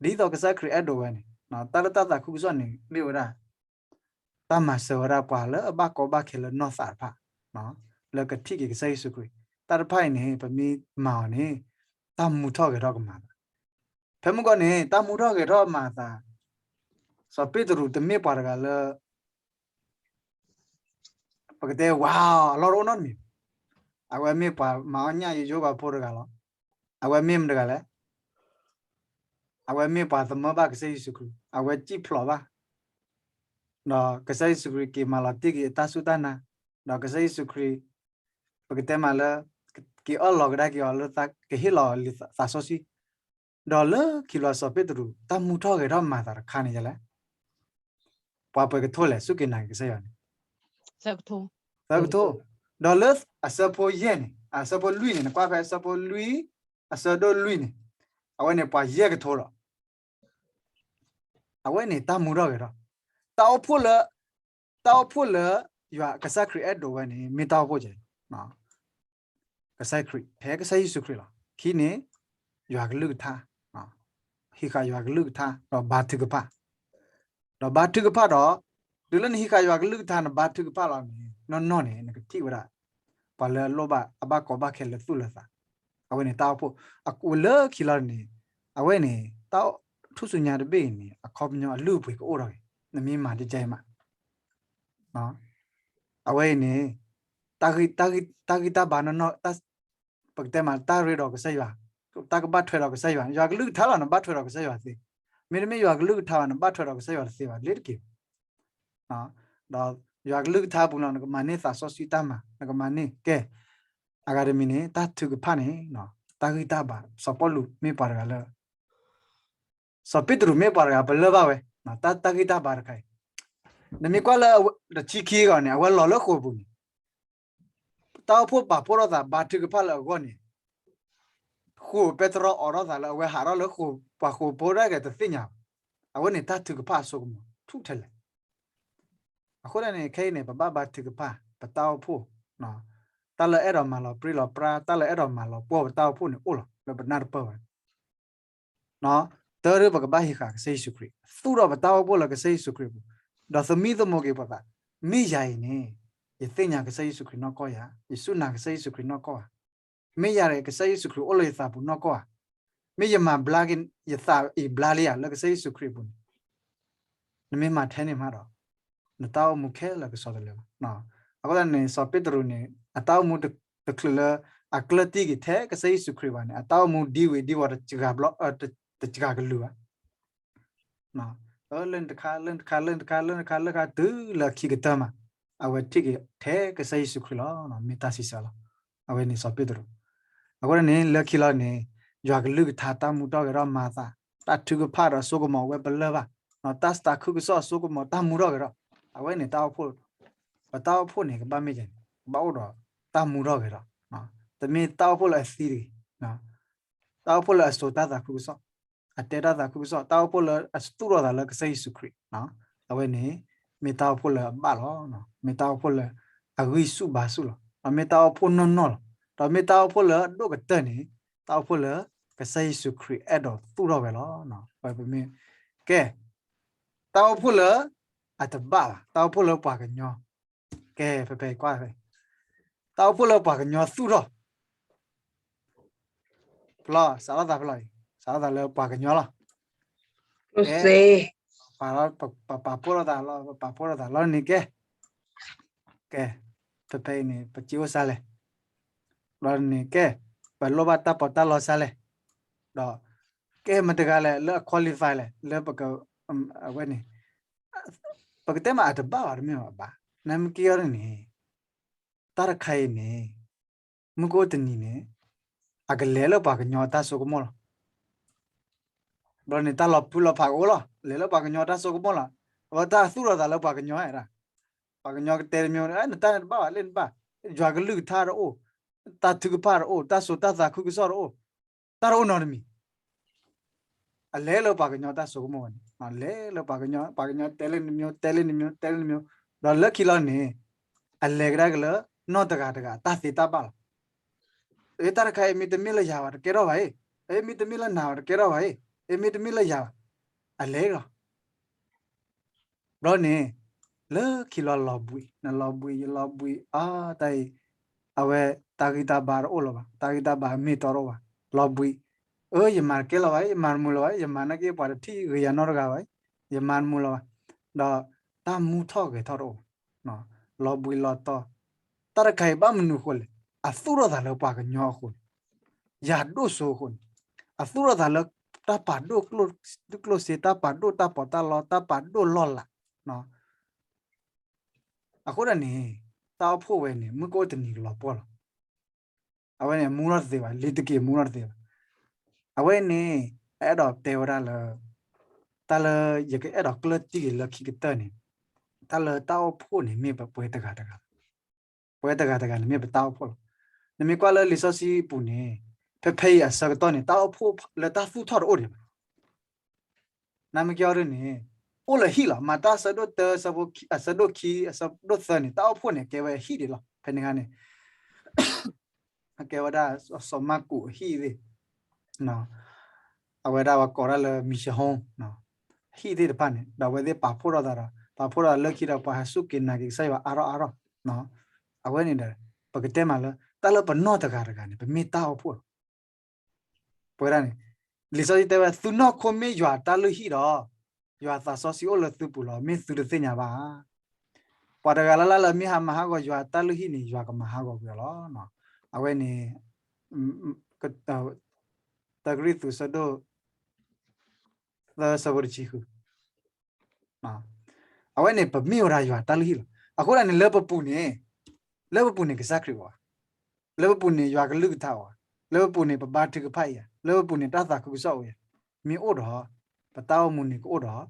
သိးကစၢ်ခရံာ်အဲၣ်ဒိးဝဲန့ၣ် တၢ်လၢတၢ်သးခုကစီၣ်န့ၣ် မ့ၢ်ဝဲဒၣ် တၢ်မၤစၢၤဝဲဒၣ်ပှၤလၢအဘၣ်ကီဘၣ်ခဲလၢနီၢ်သးတဖၣ် လၢကထံၣ်က့ၤကစၢ်ယ့ၣ်ၡူးခရံာ်. တၢ်တဖၣ်အံၤန့ၣ် ပမ့ၢ်မၤအီၤန့ၣ် တၢ်မူထီၣ်ဂဲၤထီၣ်ကမၤသး. ဖဲမုၢ်ဂီၤန့ၣ် တၢ်မူထီၣ်ဂဲၤထီၣ်မၤသး, စီၤပ့းတရူးတမ့ၢ်ပှၤတဂၤလၢ ပကတဲဝၤအီၤအလီၢ်တအိၣ်နီတမံၤ, အဝဲမ့ၢ်ပှၤမၤအီၣ်ညၣ်ယိယိဘၣ်ဖိတဂၤလီၤ. အဝဲမ့ၢ်မတဂၤလဲၣ်. အဝဲမ့ၢ်ပှၤသမၢဘၣ်ကစၢ်ယ့ၣ်ၡူးခရံာ်, အဝဲစံၣ်ဖျိးဘၣ် ဒီးကစၢ်ယ့ၣ်ၡူးခရံာ်က့ၤမၤလီၤတံၢ်က့ၤအတၢ်စူၢ်တၢ်နာ်, ဒီးကစၢ်ယ့ၣ်ၡူးခရံာ် ပကတဲမးလၢ က့ၤအၢၣ်လီၤကဒါက့ၤအီၤလၢကဟ့ၣ်လီၤအီၤလံသးစီဆှံ, ဒီးလၢခံလီၤစီၤပ့းတရူး တၢ်မူထီၣ်ဂဲၤထီၣ်မၤသးတခါန့ၣ်ယဲလဲၣ်, ပှၤပှဲၤကထိလဲၣ် စူၢ်က့ၤနာ်က့ၤကစၢ်ယွၤန့ၣ်, သၢကထိ, ဒီးလၢအဆၢဖိယဲၢ်န့ၣ် အဆၢဖိလွံၢ်န့ၣ် နကွၢ်ဖဲအဆၢဖိလွံၢ်, အဆၢဒိၣ်လွံၢ်န့ၣ်, အဝဲန့ၣ်ပှၤယဲၢ်ကထိဒီး အဝဲန့ၣ်တၢ်မူထီၣ်ဂဲၤထီၣ်, တၢ်အိၣ်ဖှိၣ်လၢ, တၢ်အိၣ်ဖှိၣ်လၢ ယွၤကစၢ်ခရံာ်အဲၣ်ဒိးဝဲန့ၣ် မ့ၢ်တၢ်အိၣ်ဖှိၣ်ကဲ, ကစၢ်ခရံာ် ဖဲကစၢ်ယ့ၣ်ၡူးခရံာ်လီၤ. ခံန့ၣ် ယွၤကလုၢ်ကထါ, ဟံးဃာ်ယွၤကလုၢ်ကထါ ဒီးဘါထုကဖၣ်, ဒီးဘါထုကဖၣ်ဒီး, တုၤလၢနဟံးဃာ်ယွၤကလုၢ်ကထါ နဘါထုကဖၣ်လီၤန့ၣ် နီၢ်နီၢ်န့ၣ် နကထံၣ်ဝဲဒၣ် ပှၤလၢအလိၣ်ဘၣ်အဘၣ်ကီဘၣ်ခဲလၢသူၣ်လၢသး, အဝဲန့ၣ်တၢ်အိၣ်ဖှိၣ်, အဝဲလၢခံလီၤန့ၣ်, အဝဲန့ၣ် တၢ်အိၣ်ထူၣ်စုညါတဘ့ၣ်အံၤန့ၣ် အခီပညီအလုၢ်အပှ့ၤကအိၣ်ထီၣ်က့ၤ, နမ့ၢ်မၤတကဲအံၤမး အဝဲအံၤန့ၣ် တၢ်ဂံၢ်တၢ်ဘါနီၢ်နီၢ်, ပကတဲမး တၢ်ရ့ဒီးကစၢ်ယွၤ, တၢ်ကဘၣ်ထွဲဒီးကစၢ်ယွၤ, ယွၤကလုၢ်ကထါလီၤ နဘၣ်ထွဲဒီးကစၢ်ယွၤသ့, မ့တမ့ၢ်ယွၤကလုၢ်ကထါဘၣ် နဘၣ်ထွဲဒီးကစၢ်ယွၤတသ့ဘၣ် လ့တက့ၤဘၣ်. ဒီးယွၤကလုၢ်ကထါပူၤလီၤ နကမၤန့ၢ်သးစီဆှံတၢ်မၤ နကမၤန့ၢ် ကဲ, အဂၤတမံၤန့ၣ် တၢ်ထုကဖၣ်န့ၣ် တၢ်ဂံၢ်တၢ်ဘါ, စီၤပီလူးမ့ၢ်ပှၤတဂၤလၢ စီၤပ့းတရူးမ့ၢ်ပှၤတဂၤ ပလၢၢ်ဘၣ်ဝဲ တၢ်ဂံၢ်တၢ်ဘါတခါအံၤ, နမ့ၢ်ကွၢ်လၢတဆံခံဂီၤန့ၣ် အဝဲလီၤလၢဃိာ်ပူၤန့ၣ်, တၢ်အိၣ်ဖှိၣ်ပာ်ဖှိၣ်ထီၣ်သး ဘါထုကဖၣ်လၢအဂီၢ်န့ၣ်, ဃိာ်ပဲတြီအီၤထီၣ်သးလၢ အဝဲဟးထီၣ်လၢဃိာ်, ပှၤဃိာ်ဖိတၢ်ဂဲၤတသ့ၣ်ညါဘၣ်, အဝဲန့ၣ်တၢ်ထုကဖၣ်အစိကမီၤထူၣ်ထဲလဲၣ်. အဃိန့ၣ် ခဲအံၤန့ၣ် ပဘၣ်ဘါထုကဖၣ် ပတၢ်အိၣ်ဖှိၣ်, တၢ်လၢအဲၣ်ဒိးမၤလီၤပြံလီၤပြါ, တၢ်လၢအဲၣ်ဒိးမၤလီၤပှီၢ်ပတၢ်အိၣ်ဖှိၣ်န့ၣ် အိၣ်လီၤလၢပနၢ်တပၢၢ်ဘၣ်. တၢ်ဒုး ပကဘၣ်ဟံးဃာ်ကစၢ်ယ့ၣ်ၡူးခရံာ်, သူၣ်ထီၣ်ပတၢ်အိၣ်ဖှိၣ်လၢကစၢ်ယ့ၣ်ၡူးခရံာ်အပူၤ, ဒီးသမံသမိးက့ၤပသး, မ့ၢ်ယၤအံၤန့ၣ် ယသ့ၣ်ညါကစၢ်ယ့ၣ်ၡူးခရံာ်နီၢ်ကီၢ်ဧါ, ယစူၢ်နာ်ကစၢ်ယ့ၣ်ၡူးခရံာ်နီၢ်ကီၢ်ဧါ, မ့ၢ်ယၤန့ၣ် ကစၢ်ယ့ၣ်ၡူးခရံာ်အိၣ်လၢယသးပူၤနီၢ်ကီၢ်ဧါ, မ့ၢ်ယမၤဘျါက့ၤ ယသးအံၤဘျါလံဧါ လၢကစၢ်ယ့ၣ်ၡူးခရံာ်အပူၤန့ၣ် နမ့ၢ်မၤထဲန့ၣ်မးဒီး နတၢ်အိၣ်မူခဲလၢာ်ကဆီတလဲဘၣ်. အဃိသတးန့ၣ် စီၤပ့းတရူးန့ၣ် အတၢ်အိၣ်မူတချုးလၢ အကျၢၢ်တံၢ်က့ၤထဲကစၢ်ယ့ၣ်ၡူးခရံာ်ဘၣ်န့ၣ် အတၢ်အိၣ်မူဒံဝံၤဒံဝီၤတစှၤဘျီ, တစှၤကလုာ်ဘၣ်. လၢနတခါ လၢနတခါ လၢနတခါ လၢနတခါ လၢနတခါ တုၤလၢအခံကတၢၢ်မး အဝဲထံၣ်က့ၤထဲကစၢ်ယ့ၣ်ၡူးခရံာ်လီၤ. မ့ၢ်တၢ်စံးဆၢလီၤ. အဝဲန့ၣ်စီၤပ့းတရူး. အဃိန့ၣ် လၢခံလီၤန့ၣ် ယွၤကလုၢ်ကထါတၢ်မူထီၣ်ဂဲၤထီၣ်မၤသး, တၢ်ထုကဖၣ်ဒီးအစိကမီၤဝဲပလၢၢ်ဘၣ်, တၢ်သးခုကစီၣ်အစိကမီၤတၢ်မူထီၣ်ဂဲၤထီၣ်, အဝဲန့ၣ်တၢ်အိၣ်ဖှိၣ်, ပတၢ်အိၣ်ဖှိၣ်န့ၣ် ကဘၣ်မ့ၢ်ယဲန့ၣ် ကဘၣ်အိၣ်ဒီးတၢ်မူထီၣ်ဂဲၤထီၣ်, တမ့ၢ်တၢ်အိၣ်ဖှိၣ်လၢအသံတဂ့ၤ, တၢ်အိၣ်ဖှိၣ်လၢအစိာ်တၢ်သးခုကစီၣ်, အတဲတၢ်သးခုကစီၣ်, တၢ်အိၣ်ဖှိၣ်လၢအသူၣ်ထီၣ်သးလၢကစၢ်ယ့ၣ်ၡူးခရံာ်, အဝဲန့ၣ် မ့ၢ်တၢ်အိၣ်ဖှိၣ်လၢအဘၣ်လီၤ. မ့ၢ်တၢ်အိၣ်ဖှိၣ်လၢအဂံၢ်ဆူၣ်ဘါဆူၣ်လီၤ. ဒီးမ့ၢ်တၢ်အိၣ်ဖှိၣ်နီၢ်နီၢ်လီၤ. ဒီးမ့ၢ်တၢ်အိၣ်ဖှိၣ်လၢအဒိၣ်ကတၢၢ်န့ၣ် တၢ်အိၣ်ဖှိၣ်လၢကစၢ်ယ့ၣ်ၡူးခရံာ်အဲၣ်ဒိးသူၣ်ထီၣ်ဝဲလီၤ. ပမ့ၢ်, ကဲ, တၢ်အိၣ်ဖှိၣ်လၢအတဘၣ်ဘၣ်, တၢ်အိၣ်ဖှိၣ်လၢပှၤကညီ, ကဲ, ဖဲဖဲကွၢ်ဖဲ, တၢ်အိၣ်ဖှိၣ်လၢပှၤကညီသူၣ်ထီၣ် ဖျီ, စးထီၣ်သးဖျီအံၤ, စးထီၣ်သးလၢပှၤကညီလီၤ. ကဲ, ပပာ်ဖှိၣ်ထီၣ်သးလီၤ, ပပာ်ဖှိၣ်ထီၣ်သးလီၤန့ၣ်ကဲ, ကဲ, ဖဲဖဲအံၤန့ၣ် ပစ့အိၣ်စါလဲၣ်, ဘျီန့ၣ်ကဲ, ပလိၣ်ဘၣ်တၢ်ပီးတၢ်လီစါလဲၣ်, ဒီး, ကဲမတၤတဂၤလဲၣ် လၢအ qualify လဲၣ် လၢပက, အဝဲန့ၣ်, ပကတဲမးအတဘၣ်ဘၣ်တမ့ၢ်ဘၣ်, နမ့ၢ်က့ၤအီၤန့ၣ် တၢ်တခါအံၤန့ၣ် မုၢ်ကအိၣ်တနံၤန့ၣ် အကလဲၤလၢပှၤကညီအတၢ်စိကမီၣ်လီၤ. ဘျီန့ၣ် တၢ်လီၤဖုလီၤဖးကအိၣ်လီၤ, လဲၤလၢပှၤကညီတၢ်စိကမီၣ်လီၤ. အဝဲတၢ်သူၣ်ထီၣ်သးလၢပှၤကညီဧါ, ပှၤကညီကတဲတမံၤ, နတၢ်န့ၣ်တဘၣ်ဘၣ်, လၢနဘၣ်, ယွၤကလုၢ်ကထါတအိၣ်, တၢ်ထုကဖၣ်တအိၣ်, တၢ်စိာ်တၢ်သးခုကစီၣ်တအိၣ်, တၢ်တအိၣ်နီတမံၤ အလဲၤလၢပှၤကညီတၢ်စိကမီၣ်ဝဲန့ၣ်, လဲၤလၢပှၤကညီ, ပှၤကညီတဲလၢနမံၤ, တဲလၢနမံၤ, တဲလၢနမံၤ, ဒီးလၢခံလီၤန့ၣ်, အလဲၤကဒါက့ၤလၢ နီၢ်တဂၤတဂၤတၢ်သ့တၢ်ဘၣ်လီၤ. အ့ တၢ်တခါအံၤမ့ၢ်တမ့ၢ်လၢယၤဘၣ် တကဲထီၣ်ဘၣ်အံၤ, အ့ မ့ၢ်တမ့ၢ်လၢနၤဘၣ် တကဲထီၣ်ဘၣ်အံၤ, အ့ မ့ၢ်တမ့ၢ်လၢယၤဘၣ်, အလဲၤလီၤ. ဘျီန့ၣ်, လၢခံလီၤလီၤဘှံး, နလီၤဘှံး ယလီၤဘှံး, အါ တၢ်အံၤ, အဝဲတၢ်ဂံၢ်တၢ်ဘါတအိၣ်လၢၤဘၣ်, တၢ်ဂံၢ်တၢ်ဘါမ့ၢ်တီတအိၣ်ဘၣ်, လီၤဘှံး, အၢ ယမၤတကဲလၢၤဘၣ်အံၤ, ယမၤတမုာ်လၢၤဘၣ်အံၤ, ယမၤနာ်က့ပှၤတထံၣ်ဂ့ၤယၤနီတဂၤဘၣ်အံၤ, ယမၤတမုာ်လၢၤဘၣ်, ဒီးတၢ်မူထီၣ်ဂဲၤထီၣ်တအိၣ်ဘၣ်, လီၤဘှံးလီၤတီၤ, တၢ်တခါအံၤဘၣ်မနုၤအဃိလဲၣ်, အသူၣ်ထီၣ်သးလၢပှၤကညီအဃိန့ၣ်, ယၤဒိၣ်စိအဃိန့ၣ်, အသူၣ်ထီၣ်သးလၢ တၢ်ပာ်ဒိၣ်ကျိၣ်စ့, တၢ်ပာ်ဒိၣ်တၢ်ပီးတၢ်လီ, တၢ်ပာ်ဒိၣ်လီၢ်လၤ, အဃိဒၣ်န့ၣ် တၢ်အိၣ်ဖှိၣ်ဝဲန့ၣ် မုၢ်ကအိၣ်တနံၤကလီၤပှီၢ်လီၤ. အဝဲန့ၣ် မူထီၣ်တသ့ဘၣ်, လံၤတက့ၤမူထီၣ်တသ့ဘၣ်. အဝဲန့ၣ် အအဲၣ်ဒိးတဲဝဲဒၣ်လၢ တၢ်လၢယကအဲၣ်ဒိးကျၢၢ်တံၢ်က့ၤလၢခံကတၢၢ်န့ၣ်, တၢ်လၢတၢ်အိၣ်ဖှိၣ်န့ၣ် မ့ၢ်ပပှဲၤတဂၤတဂၤ, ပှဲၤတဂၤတဂၤန့ၣ် မ့ၢ်ပတၢ်အိၣ်ဖှိၣ်လီၤ. နမ့ၢ်ကွၢ်လၢလံာ်စီဆှံပူၤန့ၣ် ဖဲဖဲအံၤအဆၢကတီၢ်န့ၣ် တၢ်အိၣ်ဖှိၣ်လၢတၢ်သူၣ်ထီၣ်တအိၣ်ဒံးဘၣ်. နမ့ၢ်ကီဒ်န့ၣ် အိၣ်လၢဟံၣ်လီၤ. မၤတၢ်အဆၢဒိၣ်တၢ အဆၢဒိၣ်ခံ အဆၢဒိၣ်သၢန့ၣ် တၢ်အိၣ်ဖှိၣ်န့ၣ် အကဲဝဲအဟံၣ်ဒံးလီၤ. ဖဲန့ၣ်အခါန့ၣ် အကဲဝဲဒၣ်စီၤမၢ်ကူးအဟံၣ်သ့ၣ်, အဝဲဒၣ်ပှၤကိးဒၣ်လၢ မံၡဟိ ဟံၣ်သ့ၣ်တဖၣ်န့ၣ် ဒီးအဝဲသ့ၣ်ပာ်ဖှိၣ်ထီၣ်သးဒီး ပာ်ဖှိၣ်ထီၣ်သးလၢခံဒီး ပှၤဟဲစူၢ်က့ၤနာ်က့ၤကစၢ်ယွၤအါထီၣ်အါထီၣ်. အဝဲန့ၣ်ဒီး ပကတဲမးလၢ တၢ်လၢပနီၢ်တဂၤတဂၤန့ၣ် ပမ့ၢ်တၢ်အိၣ်ဖှိၣ်လီၤ. ပဝဲဒၣ်န့ၣ် လံာ်စီဆှံတဲဝဲ သုနီၢ်ခိမ့ၢ်ယွၤတၢ်လုၢ်ဟံၣ်ဒီး ယွၤသးစီဆှံအိၣ်လၢသုပူၤလီၤ. မ့ၢ်သုတသ့ၣ်ညါဘၣ်ဧါ. ပှၤတဂၤလၢ်လၢ်လၢမ့ၢ်ဟးမၤဟးဂီၤယွၤတၢ်လုၢ်ဟံၣ်န့ၣ် ယွၤကမၤဟးဂီၤကွံာ်အီၤလီၤ. အဝဲန့ၣ် တၢကရံၣ်သူးဆၢဒိၣ် သၢဆၢဖိတဆံဃု အဝဲန့ၣ် ပမ့ၢ်ဝဲဒၣ်ယွၤတၢ်လုၢ်ဟံၣ်လီၤ. အဃိဒၣ်န့ၣ် လၢပပူၤန့ၣ်, လၢပပူၤန့ၣ် ကစၢ်ခရံာ်အိၣ်ဧါ. လၢပပူၤန့ၣ် ယွၤကလုၢ်ကထါအိၣ်ဧါ. လၢပပူၤန့ၣ် ပဘါထုကဖၣ်အံၤဧါ. လၢပပူၤန့ၣ် တၢ်သးခုကစီၣ်အိၣ်ဧါ. မ့ၢ်အိၣ်ဒီး ပတၢ်အိၣ်မူန့ၣ်ကအိၣ်ဒီး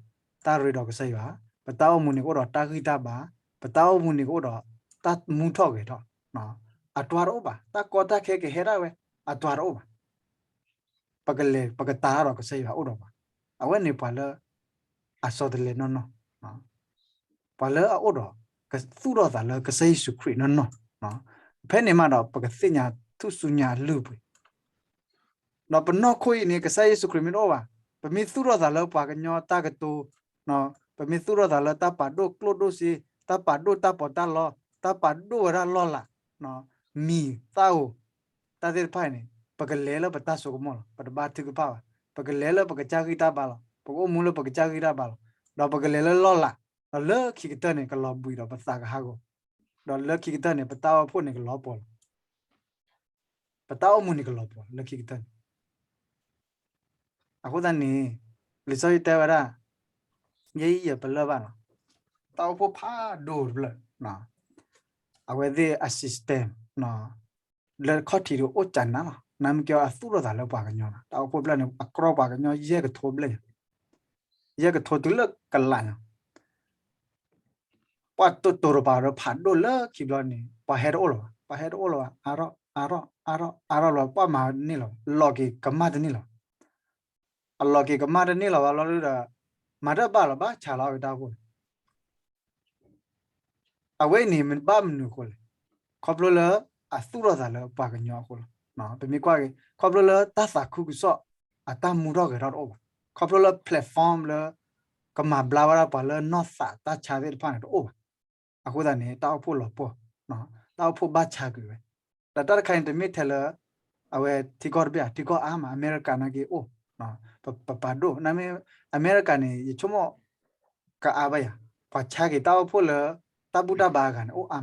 တၢ်ရ့ဒီးကစၢ်ယွၤ, ပတၢ်အိၣ်မူန့ၣ်ကအိၣ်ဒီးတၢ်ဂံၢ်တၢ်ဘါ, ပတၢ်အိၣ်မူန့ၣ်ကအိၣ်ဒီး တၢ်မူထီၣ်ဂဲၤထီၣ်, အတြၢ်တအိၣ်ဘၣ်. တၢ်ကီတၢ်ခဲကဟဲဒၣ်ဝဲ အတြၢ်တအိၣ်ဘၣ်. ပကလဲၤ ပကတၢ်ဒီးကစၢ်ယွၤအိၣ်ဒီးပှၤ, အဝဲန့ၣ်ပှၤလၢ အစီတလဲနီၢ်နီၢ်, ပှၤလၢအအိၣ်ဒီး ကသူၣ်ထီၣ်သးလၢကစၢ်ယ့ၣ်ၡူးခရံာ်နီၢ်နီၢ်, ဖဲန့ၣ်မးဒီး ပကသ့ၣ်ညါထူၣ်စုညါအလုၢ်အပှ့ၤ ဒီးပနီၢ်ခိအံၤန့ၣ် ကစၢ်ယ့ၣ်ၡူးခရံာ်မ့ၢ်တအိၣ်ဘၣ်, ပမ့ၢ်သူၣ်ထီၣ်သးလၢပှၤကညီတၢ်ကတိၤ, ပမ့ၢ်သူၣ်ထီၣ်သးလၢတၢ်ပာ်ဒိၣ်ကျိၣ်ဒိၣ်စ့, တၢ်ပာ်ဒိၣ်တၢ်ပီးတၢ်လီ, တၢ်ပာ်ဒိၣ်ဝဲဒၣ်လီၢ်လၤ, မံၤသၣ်ဧိၤ, တၢ်သ့ၣ်တဖၣ်အံၤန့ၣ် ပကလဲၤလၢပတၢ်စိကမီၤလီၤ. ပတဘါထုကဖၣ်ဘၣ်. ပကလဲၤလၢပကစၢ်ဂံၢ်တၢ်ဘါလီၤ. ပကအိၣ်မူလၢပကစၢ်ဂံၢ်တၢ်ဘါလီၤ. ဒီးပကလဲၤလၢလီၢ်လၤ, ဒီးလၢခံကတၢၢ်န့ၣ် ကလီၤဘှံးဒီးပသးကဟးဂီၤ, ဒီးလၢခံကတၢၢ်န့ၣ် ပတၢ်အိၣ်ဖှိၣ်န့ၣ်ကလီၤပှီၤလီၤ. ပတၢ်အိၣ်မူန့ၣ်ကလီၤပှီၤလီၤ လၢခံကတၢၢ်န့ၣ်. အဃိသတးန့ၣ် လံာ်စီဆှံတဲဝဲဒၣ်, ယဲအံၤယပလၢၢ်ဘၣ်လီၤ. တၢ်အိၣ်ဖှိၣ်ဖးဒိၣ်တဖျၢၣ်, အဝဲသ့ၣ်အ system လၢခီၣ်ထံးဒိၣ်အိၣ်ကနါလီၤ. နမ့ၢ်ကီအသူၣ်ထီၣ်သးလၢပှၤကညီလီၤ. တၢ်အိၣ်ဖှိၣ်ဖျၢၣ်န့ၣ် အကြီပှၤကညီယဲၢ်ကထိဘျဲၣ်ညါ, ယဲၢ်ကထိတုၤလၢကလးညါ ပှၤတိၢ်တိၢ်တပၤဒီးဖးဒိၣ်လၢခံဘျီန့ၣ် ပှၤဟဲတအိၣ်လၢၤဘၣ်, ပှၤဟဲတအိၣ်လၢၤဘၣ်, အါထီၣ် အါထီၣ် အါထီၣ် အါထီၣ်လီၤ ပှၤမၤတန့ၢ်လီၤ, လီၤက့ၤကမၣ်တန့ၢ်လီၤဘၣ်, အလီၤက့ၤကမၣ်တန့ၢ်လီၤဘၣ်လီၤဒီး မၤတဘၣ်လီၤဘၣ်ဆါလီၤဝဲတၢ်အိၣ်ဖှိၣ်န့ၣ် အဝဲအံၤန့ၣ် မ့ၢ်ဘၣ်မနုၤအဃိလဲၣ်, ခီဖျိလၢအသူၣ်ထီၣ်သးလၢပှၤကညီအဃိလီၤ. ပမ့ၢ်ကွၢ်က့ၤ ခီဖျိလၢတၢ်သးခုကစီၣ် အတၢ်မူထီၣ်ဂဲၤထီၣ်တအိၣ်ဘၣ်, ခီဖျိလၢ platform လၢ ကမၤဘျါဝဲဒၣ်ပှၤလၢနီၢ်သးတၢ်ဆါသ့ၣ်တဖၣ်န့ၣ်တအိၣ်ဘၣ်. အဃိသတးန့ၣ် တၢ်အိၣ်ဖှိၣ်လီၤပှီၢ်, တၢ်အိၣ်ဖှိၣ်ဘၣ်ဆါကွံာ်ဝဲ, ဒီးတၢ်တခါန့ၣ် တမ့ၢ်ထဲလၢ အဝဲထံကီၢ်တဘ့ၣ်ဧါ, ထံကီၢ်အါမး အမဲရကၤနာ်က့အိၣ်, ပပာ်ဒိၣ် နမ့ၢ် အမဲရကၤန့ၣ် ယဆိကမိၣ် ကအါဘၣ်ယၤ, ပှၤဆါက့ၤတၢ်အိၣ်ဖှိၣ်လၢ တၢ်ဘူၣ်တၢ်ဘါအဂၤန့ၣ် အိၣ်အါ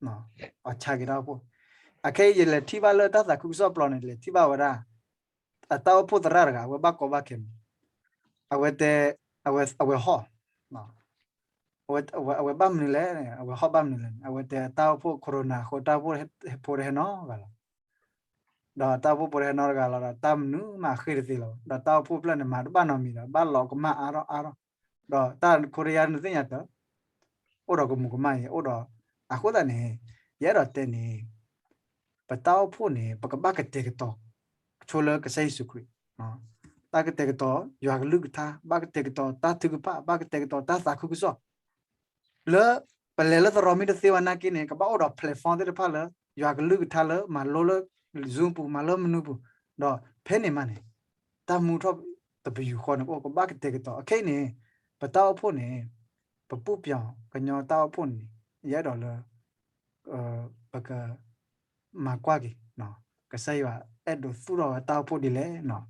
မး, ပှၤဆါက့ၤတၢ်အိၣ်ဖှိၣ်, အခဲအံၤယလဲၤထံၣ်ဘၣ်လၢတၢ်သးခုကစီၣ်ပျီန့ၣ် လဲၤထံၣ်ဘၣ်ဝဲဒၣ် အတၢ်အိၣ်ဖှိၣ်သရၣ်တဂၤ အဝဲဘၣ်ကီဘၣ်ခဲမး, အဝဲတဲ အဝဲ အဝဲဟီၣ် အဝဲဘၣ်မနုၤလဲၣ်, အဝဲဟီၣ်ဘၣ်မနုၤလဲၣ်န့ၣ် အဝဲတဲတၢ်အိၣ်ဖှိၣ် corona အဃိ တၢ်အိၣ်ဖှိၣ်ဖိတဟဲနီတဂၤလီၤ. ဒီးတၢ်အိၣ်ဖှိၣ်ဖိတဟဲနီတဂၤလီၤဒီး တၢ်မနုၤမးဃ့ၢ်တသ့လၢၤဘၣ်, ဒီးတၢ်အိၣ်ဖှိၣ်ဖျၢၣ်န့ၣ် မၤတဘၣ်နီတမံၤဒီး ဘၣ်လီၤကမၣ်အါထီၣ်အါထီၣ်, ဒီးတၢ်ခိတယါနသ့ၣ်ညါတၢ် အိၣ်ဒီးကမူးကမၣ်အံၤ အိၣ်ဒီး အဃိသတးန့ၣ် ယအဲၣ်ဒိးတဲန့ၣ် ပတၢ်အိၣ်ဖှိၣ်န့ၣ် ပကဘၣ်ကတဲာ်ကတီၤ ဆိလၢကစၢ်ယ့ၣ်ၡူးခရံာ်, ဘၣ်ကတဲာ်ကတီၤ ယွၤကလုၢ်ကထါ, ဘၣ်ကတဲာ်ကတီၤတၢ်ထုကဖၣ်, ဘၣ်ကတဲာ်ကတီၤတၢ်သးခုကစီၣ်, လၢ ပလဲၤလၢသရိာ်မ့ၢ်တသ့ဝဲနာ်က့န့ၣ် ကဘၣ်အိၣ်ဒီး platform သ့ၣ်တဖၣ်လၢ ယွၤကလုၢ်ကထါလၢ မၤလိလၢ Zoom ပူၤ မၤလၢမနုၤပူၤ, ဒီးဖဲန့ၣ်မးန့ၣ် တၢ်မူထီၣ်တပယူာ်ဃီန့ၣ် ပကဘၣ်ကတဲာ်ကတီၤ အခဲအံၤန့ၣ် ပတၢ်အိၣ်ဖှိၣ်န့ၣ် ပပူၢ်ပျီၤကညီတၢ်အိၣ်ဖှိၣ်န့ၣ် ယအဲၣ်ဒိးလၢ ပက မၤကွၢ်က့ၤ ကစၢ်ယွၤအဲၣ်ဒိးသူၣ်ထီၣ်ဝဲတၢ်အိၣ်ဖှိၣ်ဒ်လဲၣ်,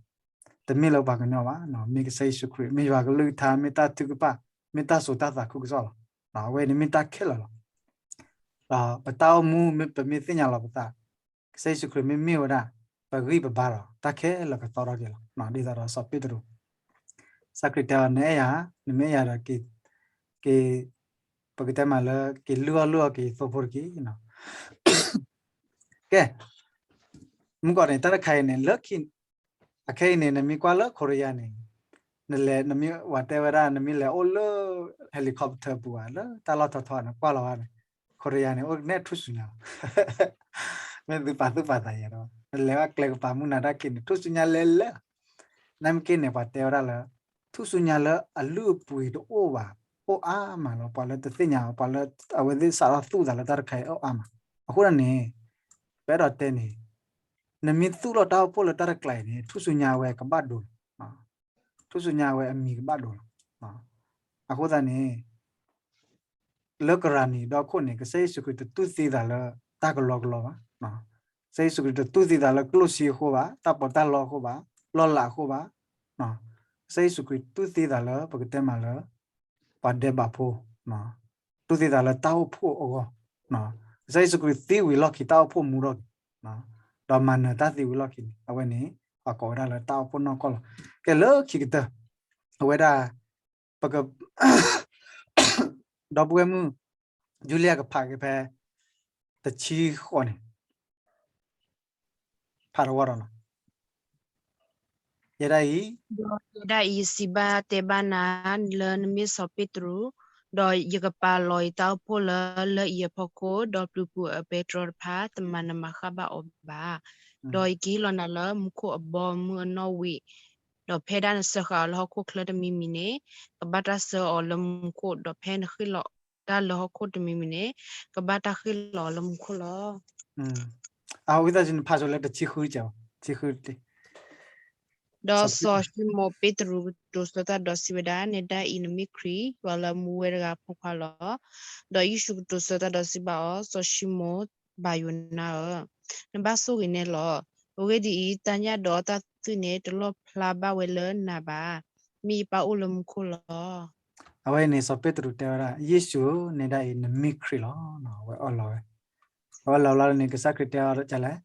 တမ့ၢ်လၢပှၤကညီဘၣ်, မ့ၢ်ကစၢ်ယ့ၣ်ၡူးခရံာ်, မ့ၢ်ယွၤကလုၢ်ကထါ, မ့ၢ်တၢ်ထုကဖၣ်, မ့ၢ်တၢ်စိတၢ်သးခုကစီၣ်လီၤ. အဝဲန့ၣ်မ့ၢ်တၢ်ခဲလၢာ်လီၤ. ဒီးပတၢ်အိၣ်မူ မ့ၢ်ပမ့ၢ်သ့ၣ်ညါလီၤပသး ကစၢ်ယ့ၣ်ၡူးခရံာ်မ့ၢ်မ့ၢ်ဝဲဒၣ် ပဂံၢ်ပဘါဒီး တၢ်ခဲလၢာ်ကသီထီၣ်က့ၤလီၤ. ဒ်သိးဒီးစီၤပ့းတရူး ကစၢ်ခရံာ်တဲအီၤ နအဲၣ်ယၤ, နမ့ၢ်အဲၣ်ယၤဒီး က့ၤ က့ၤ ပကတဲမးလၢ က့ၤလုၢ်အီၣ်လုၢ်အီက့ၤယသိဖိတက့ၢ်. ကဲ, မုၢ်ကီၢ်န့ၣ် တၢ်တခါအံၤန့ၣ် လၢခံ အခဲအံၤန့ၣ် နမ့ၢ်ကွၢ်လၢခိရံယါန့ၣ် နလဲၤ နမ့ၢ်ဝဲတဲဝဲဒၣ် နမ့ၢ်လဲၤအိၣ်လၢ helicopter ပူၤဧါ လၢတၢ်လီၢ်ထီထီန့ၣ် ကွၢ်လီၤဝဲန့ၣ် ခိရံယါန့ၣ် အိၣ်ကနဲၣ်ထူၣ်စုညါလီၤ. မ့ၢ်သုပာ်သူၣ်ပာ်သးယဲဒီး နလဲၤဘၣ်ကျဲကပၤမုၢ်နၤတၢ်က့ၤန့ၣ် ထူၣ်စုညါလဲၤလၢ နမ့ၢ်က့ၤန့ၣ် ပှၤတဲဝဲဒၣ်လၢ ထူၣ်စုညါလၢအလုၢ်အပှ့ၤတအိၣ်ဘၣ် အိၣ်အါမးလီၤ. ပှၤလၢတသ့ၣ်ညါ ပှၤလၢအဝဲသ့ၣ်စးထီၣ်သူၣ်သးလၢတၢ်တခါအံၤအိၣ်အါမး. အဃိဒ်န့ၣ် ပအဲၣ်ဒိးတဲန့ၣ် နမ့ၢ်သူၣ်ထီၣ်တၢ်အိၣ်ဖှိၣ်လၢတၢ်တကျါအံၤန့ၣ် ထူၣ်စုညါဝဲကဘၣ်ဒိလီၤ. ထူၣ်စုညါဝဲအမံၤကဘၣ်ဒိလီၤ. အဃိသတးန့ၣ် လၢကရၤနံၤဒီခိၣ်န့ၣ် ကစၢ်ယ့ၣ်ၡူးခရံာ်တတူၢ်သံသးလၢတၢ်ကလီကလီဘၣ်. ကစၢ်ယ့ၣ်ၡူးခရံာ်တတူၢ်သံသးလၢကျိၣ်စ့အဃိဘၣ်, တၢ်ပီးတၢ်လီအဃိဘၣ်, လီၢ်လၤအဃိဘၣ်. ကစၢ်ယ့ၣ်ၡူးခရံာ်တူၢ်သံသးလၢပကတဲမးလၢ ပှၤဒဲးဘးဖိ, တူၢ်သံသးလၢတၢ်အိၣ်ဖှိၣ်အဂီၢ်, ကစၢ်ယ့ၣ်ၡူးခရံာ်သံဝံၤလီၢ်ခံ တၢ်အိၣ်ဖှိၣ်မူထီၣ်က့ၤ, ဒီးမၤနၢၤတၢ်သံဝံၤလီၢ်ခံန့ၣ် အဝဲန့ၣ် အကိးဝဲဒၣ်လၢတၢ်အိၣ်ဖှိၣ်နီၢ်ကီၢ်လီၤ. ကဲလၢခံကတၢၢ် အဝဲဒၣ် ပက ဒီပုၢ်ဝဲၢ်မုၣ် ယူလံယါကဖးက့ၤဖဲ တဆံဃိးန့ၣ် ဖးတဝီဒီးနီၤ ယဲဒၣ်အံၤ ဒီးယဲဒၣ်အံၤ ယစံးဘၣ်တဲဘၣ်နၤ လၢနမ့ၢ်စီၤပ့းတရူး, ဒီးယကပာ်လီၤယတၢ်အိၣ်ဖှိၣ်လၢ လၢအံၤအဖီခိၣ်, ဒီးပျုၤပူၤအပဲတြီတဖၣ် တမၤနၢၤမၤဃၣ်ဘၣ်အီၤဘၣ်. ဒီးယကဟ့ၣ်လီၤနၤလၢမူခိၣ်အဘီအမုၢ်အနီၣ်ဝံာ်, ဒီးဖဲဒၣ်နစၢဃာ်အီၤလၢဟီၣ်ခိၣ်ချၢတမံၤမံၤန့ၣ် ကဘၣ်တၢ်စၢအီၤလၢမူခိၣ်, ဒီးဖဲနဃ့ၢ်လီၤတၢ်လၢဟီၣ်ခိၣ်တမံၤမံၤန့ၣ် ကဘၣ်တၢ်ဃ့ၢ်လီၤအီၤလၢမူခိၣ်လီၤ. အဝံသးစူၤနဖးဆိလၢတဆံဃု, ဆံဃု ဒီးစီၤၡံမိၣ်ပ့းတရူးကတိၤဆၢတၢ်ဒီးစံးဝဲဒၣ်, နဲဒၣ်အံၤနမ့ၢ်ခရံာ် ယွၤလၢအမူဝဲတဂၤအဖိခွါလီၤ. ဒီးယ့ၣ်ၡူးကတိၤဆၢတၢ်ဒီးစံးဘၣ်အီၤ, စီၤၡံမိၣ်ဘၤယိၤနါဧၢ, နဘၣ်ဆိၣ်ဂ့ၤနဲလီၤ. အဂ့ၢ်ဒ်အံၤ, တၢ်ညၣ်ဒီးတၢ်သွံၣ်န့ၣ် တလီၣ်ဖျါဘၣ်ဝဲလၢနၤဘၣ်, မ့ၢ်ယပၢ်အိၣ်လၢမူခိၣ်လီၤ. အဝဲန့ၣ် စီၤပ့းတရူးတဲဝဲဒၣ်, ယ့ၣ်ၡူးဧၢ, နဲဒၣ်အံၤနမ့ၢ်ခရံာ်လီၤ. အဝဲအၢၣ်လီၤဝဲ, အဝဲလီၤလီၤန့ၣ် ကစၢ်ခရံာ်တဲအီၤဒ်လဲၣ်,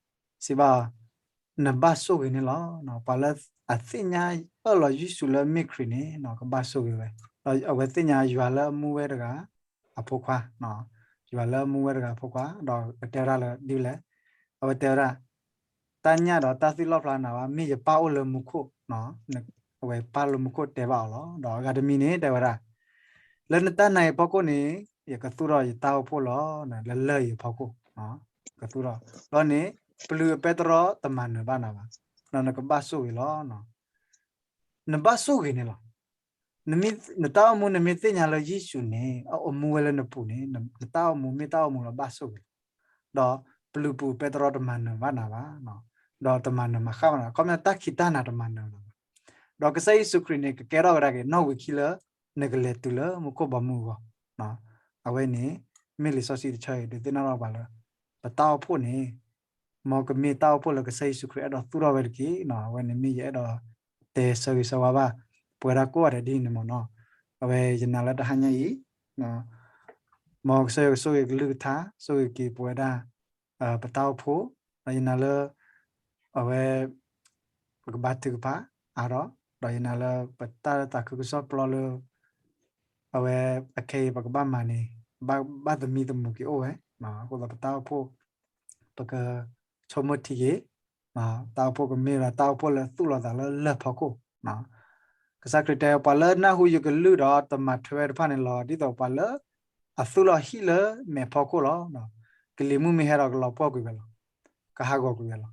စံးဘၣ်အီၤ, နဘၣ်ဆိၣ်ဂ့ၤန့ၣ်လီၤ. ပှၤလၢအသ့ၣ်ညါအၢၣ်လီၤယ့ၣ်ၡူးလၢမ့ၢ်ခရံာ်န့ၣ် ကဘၣ်ဆိၣ်ဂ့ၤဝဲ, ဒီးအဝဲသ့ၣ်ညါယွၤလၢအမူဝဲတဂၤ အဖိခွါ, ယွၤလၢအမူဝဲတဂၤအဖိခွါ, ဒီးတဲဝဲဒၣ်လၢဒ်လဲၣ်, အဝဲတဲဝဲဒၣ်, တၢ်ညၣ်ဒီးတၢ်သွံၣ်လီၣ်ဖျါနၤဘၣ်, မ့ၢ်ယပၢ်အိၣ်လၢမူခိၣ်, အဝဲပၢ်လၢမူခိၣ်တဲဘၣ်အီၤလီၤ. ဒီးအဂၤတမံၤန့ၣ် တဲဝဲဒၣ်, လၢနတၢ်နာ်အံၤအဖီခိၣ်န့ၣ် ယကသူၣ်ထီၣ်ယတၢ်အိၣ်ဖှိၣ်လီၤ. လၢလၢၢ်အံၤအဖီခိၣ်, ကသူၣ်ထီၣ်, ဒီးန့ၣ် ပျုၤအပဲတြီတမၤနၢၤဘၣ်နၤဘၣ်, ဒီးနကဘၣ်ဆိၣ်ဂ့ၤလီၤ. နဘၣ်ဆိၣ်ဂ့ၤန့ၣ်လီၤ. နတၢ်အိၣ်မူနမ့ၢ်သ့ၣ်ညါလၢယ့ၣ်ၡူးန့ၣ် အအိၣ်မူဝဲလၢနပူၤန့ၣ် နတၢ်အိၣ်မူမ့ၢ်တၢ်အိၣ်မူလၢဘၣ်ဆိၣ်ဂ့ၤလီၤ. ဒီးပျုၤပူၤပဲတြီတမၤနၢၤဘၣ်နၤဘၣ်, ဒီးတမၤနၢၤမၤဃၣ်ဘၣ်နၤ, ခီပညီတၢ်ခံးတၢ်နၤတမၤနၢၤနၤဘၣ်. ဒီးကစၢ်ယ့ၣ်ၡူးခရံာ်န့ၣ် ကကဲထီၣ်ဝဲဒၣ်က့ၤ နီၣ်ဝံာ်ခံလၢ နကလဲၤတုၤလၢမူခိၣ်ဘီမုၢ်အဂီၢ်. အဝဲန့ၣ် မ့ၢ်လံာ်စီဆှံတဆၢအံၤ ဒုးသ့ၣ်နီၣ်ထီၣ်ပှၤလၢ ပတၢ်အိၣ်ဖှိၣ်န့ၣ် မ်ကမ့ၢ်တၢ်အိၣ်ဖှိၣ်လၢကစၢ်ယ့ၣ်ၡူးခရံာ်အဲၣ်ဒိးသူၣ်ထီၣ်ဝဲတက့ၢ်. အဝဲန့ၣ်မ့ၢ်ယအဲၣ်ဒိးတဲဆၢဂ့ၤဆၢဝါဘၣ် ပဝဲဒၣ်ကိးဂၤဒဲးဒ်န့ၣ်မ့ၢ်နီၤ. အဝဲယနာ်လၢတဟါညါအံၤ မ်ကစၢ်ယွၤကဆိၣ်ဂ့ၤကလုၢ်ကထါ ဆိၣ်ဂ့ၤက့ၤပဝဲဒၣ် ပတၢ်အိၣ်ဖှိၣ်, ဒီးယနာ်လၢ အဝဲ ပကဘါထုကဖၣ်အါထီၣ်, ဒီးယနာ်လၢပတၢ်သးခုကစီၣ်ပျီလၢ အဝဲအခဲအံၤပကဘၣ်မၤန့ၣ် ဘၣ်သမံသမိးက့ၤအိၣ်ဝဲ, အဃိသတးပတၢ်အိၣ်ဖှိၣ် ပကဆိကမိၣ်ထံက့ၤ, တၢ်အိၣ်ဖှိၣ်ကမ့ၢ်ဒီးတၢ်အိၣ်ဖှိၣ်လၢသူၣ်လီၤသးလၢလၢၢ်ဖီခိၣ်. ကစၢ်ခရံာ်တဲ ပှၤလၢနၢ်ဟူယကလုၢ်ဒီးတမၤထွဲဝဲတဖၣ်န့ၣ်လီၤ. ဒ်သိးပှၤလၢအသူၣ်လီၤဟံၣ်လၢမဲာ်ဖီခိၣ်လီၤ. ကလံၤမုၢ်မ့ၢ်ဟဲဒီးကလီၤပှီၢ်ကွံာ်ဝဲလီၤ. ကဟးဂီၤကွံာ်ဝဲလီၤ.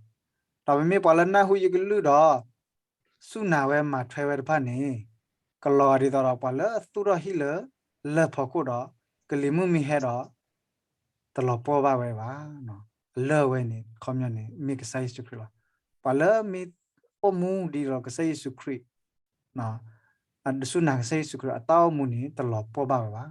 ဒီးမ့မ့ၢ်ပှၤလၢနၢ်ဟူယကလုၢ်ဒီး စူၢ်နာ်ဝဲမၤထွဲဝဲတဖၣ်န့ၣ် ကလီၤဂာ်ဒ်သိးဒီးပှၤလၢအသူၣ်ထီၣ်ဟံၣ်လၢလၢၢ်ဖီခိၣ်ဒီး ကလံၤမုၢ်မ့ၢ်ဟဲဒီး တလီၤပှီၢ်ဘၣ်ဝဲဘၣ်. အလၢၢ်ဝဲန့ၣ် ခီပညီန့ၣ် မ့ၢ်ကစၢ်ယ့ၣ်ၡူးခရံာ်လီၤ. ပှၤလၢမ့ၢ်အိၣ်မူဒ်သိးကစၢ်ယ့ၣ်ၡူးခရံာ် စူၢ်နာ်ကစၢ်ယ့ၣ်ၡူးခရံာ်အတၢ်အိၣ်မူန့ၣ် တလီၤပှီၢ်ဘၣ်ဝဲဘၣ်.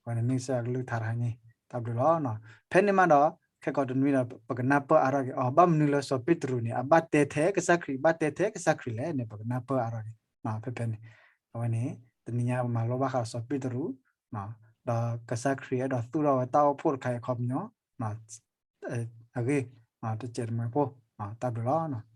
အဝဲန့ၣ်မ့ၢ်ကစၢ်ယွၤကလုၢ်ကထါတဟါညါအံၤ တၢ်ဘျုးလီၤ. ဖဲန့ၣ်မးဒီး ခဲကိးတနွံဒီး ပကနၢ်ပၢၢ်အါထီၣ်က့ၤ အီၤ ဘၣ်မနုၤလၢစီၤပ့းတရူးန့ၣ် အဘၣ်တဲထဲကစၢ်ခရံာ် ဘၣ်တဲထဲကစၢ်ခရံာ်လဲၣ်န့ၣ် ပကနၢ်ပၢၢ်အါထီၣ်က့ၤ ဖဲဖဲန့ၣ်. အဝဲန့ၣ် တနံၤညါပမၤလိဘၣ်ဃးစီၤပ့းတရူး ဒီးကစၢ်ခရံာ်အဲၣ်ဒိးသူၣ်ထီၣ်ဝဲတၢ်အိၣ်ဖှိၣ်တခါအံၤအခီပညီ အဂ့ၢ် တစဲးတမှဲၤဖိ တၢ်ဘျုးလီၤ.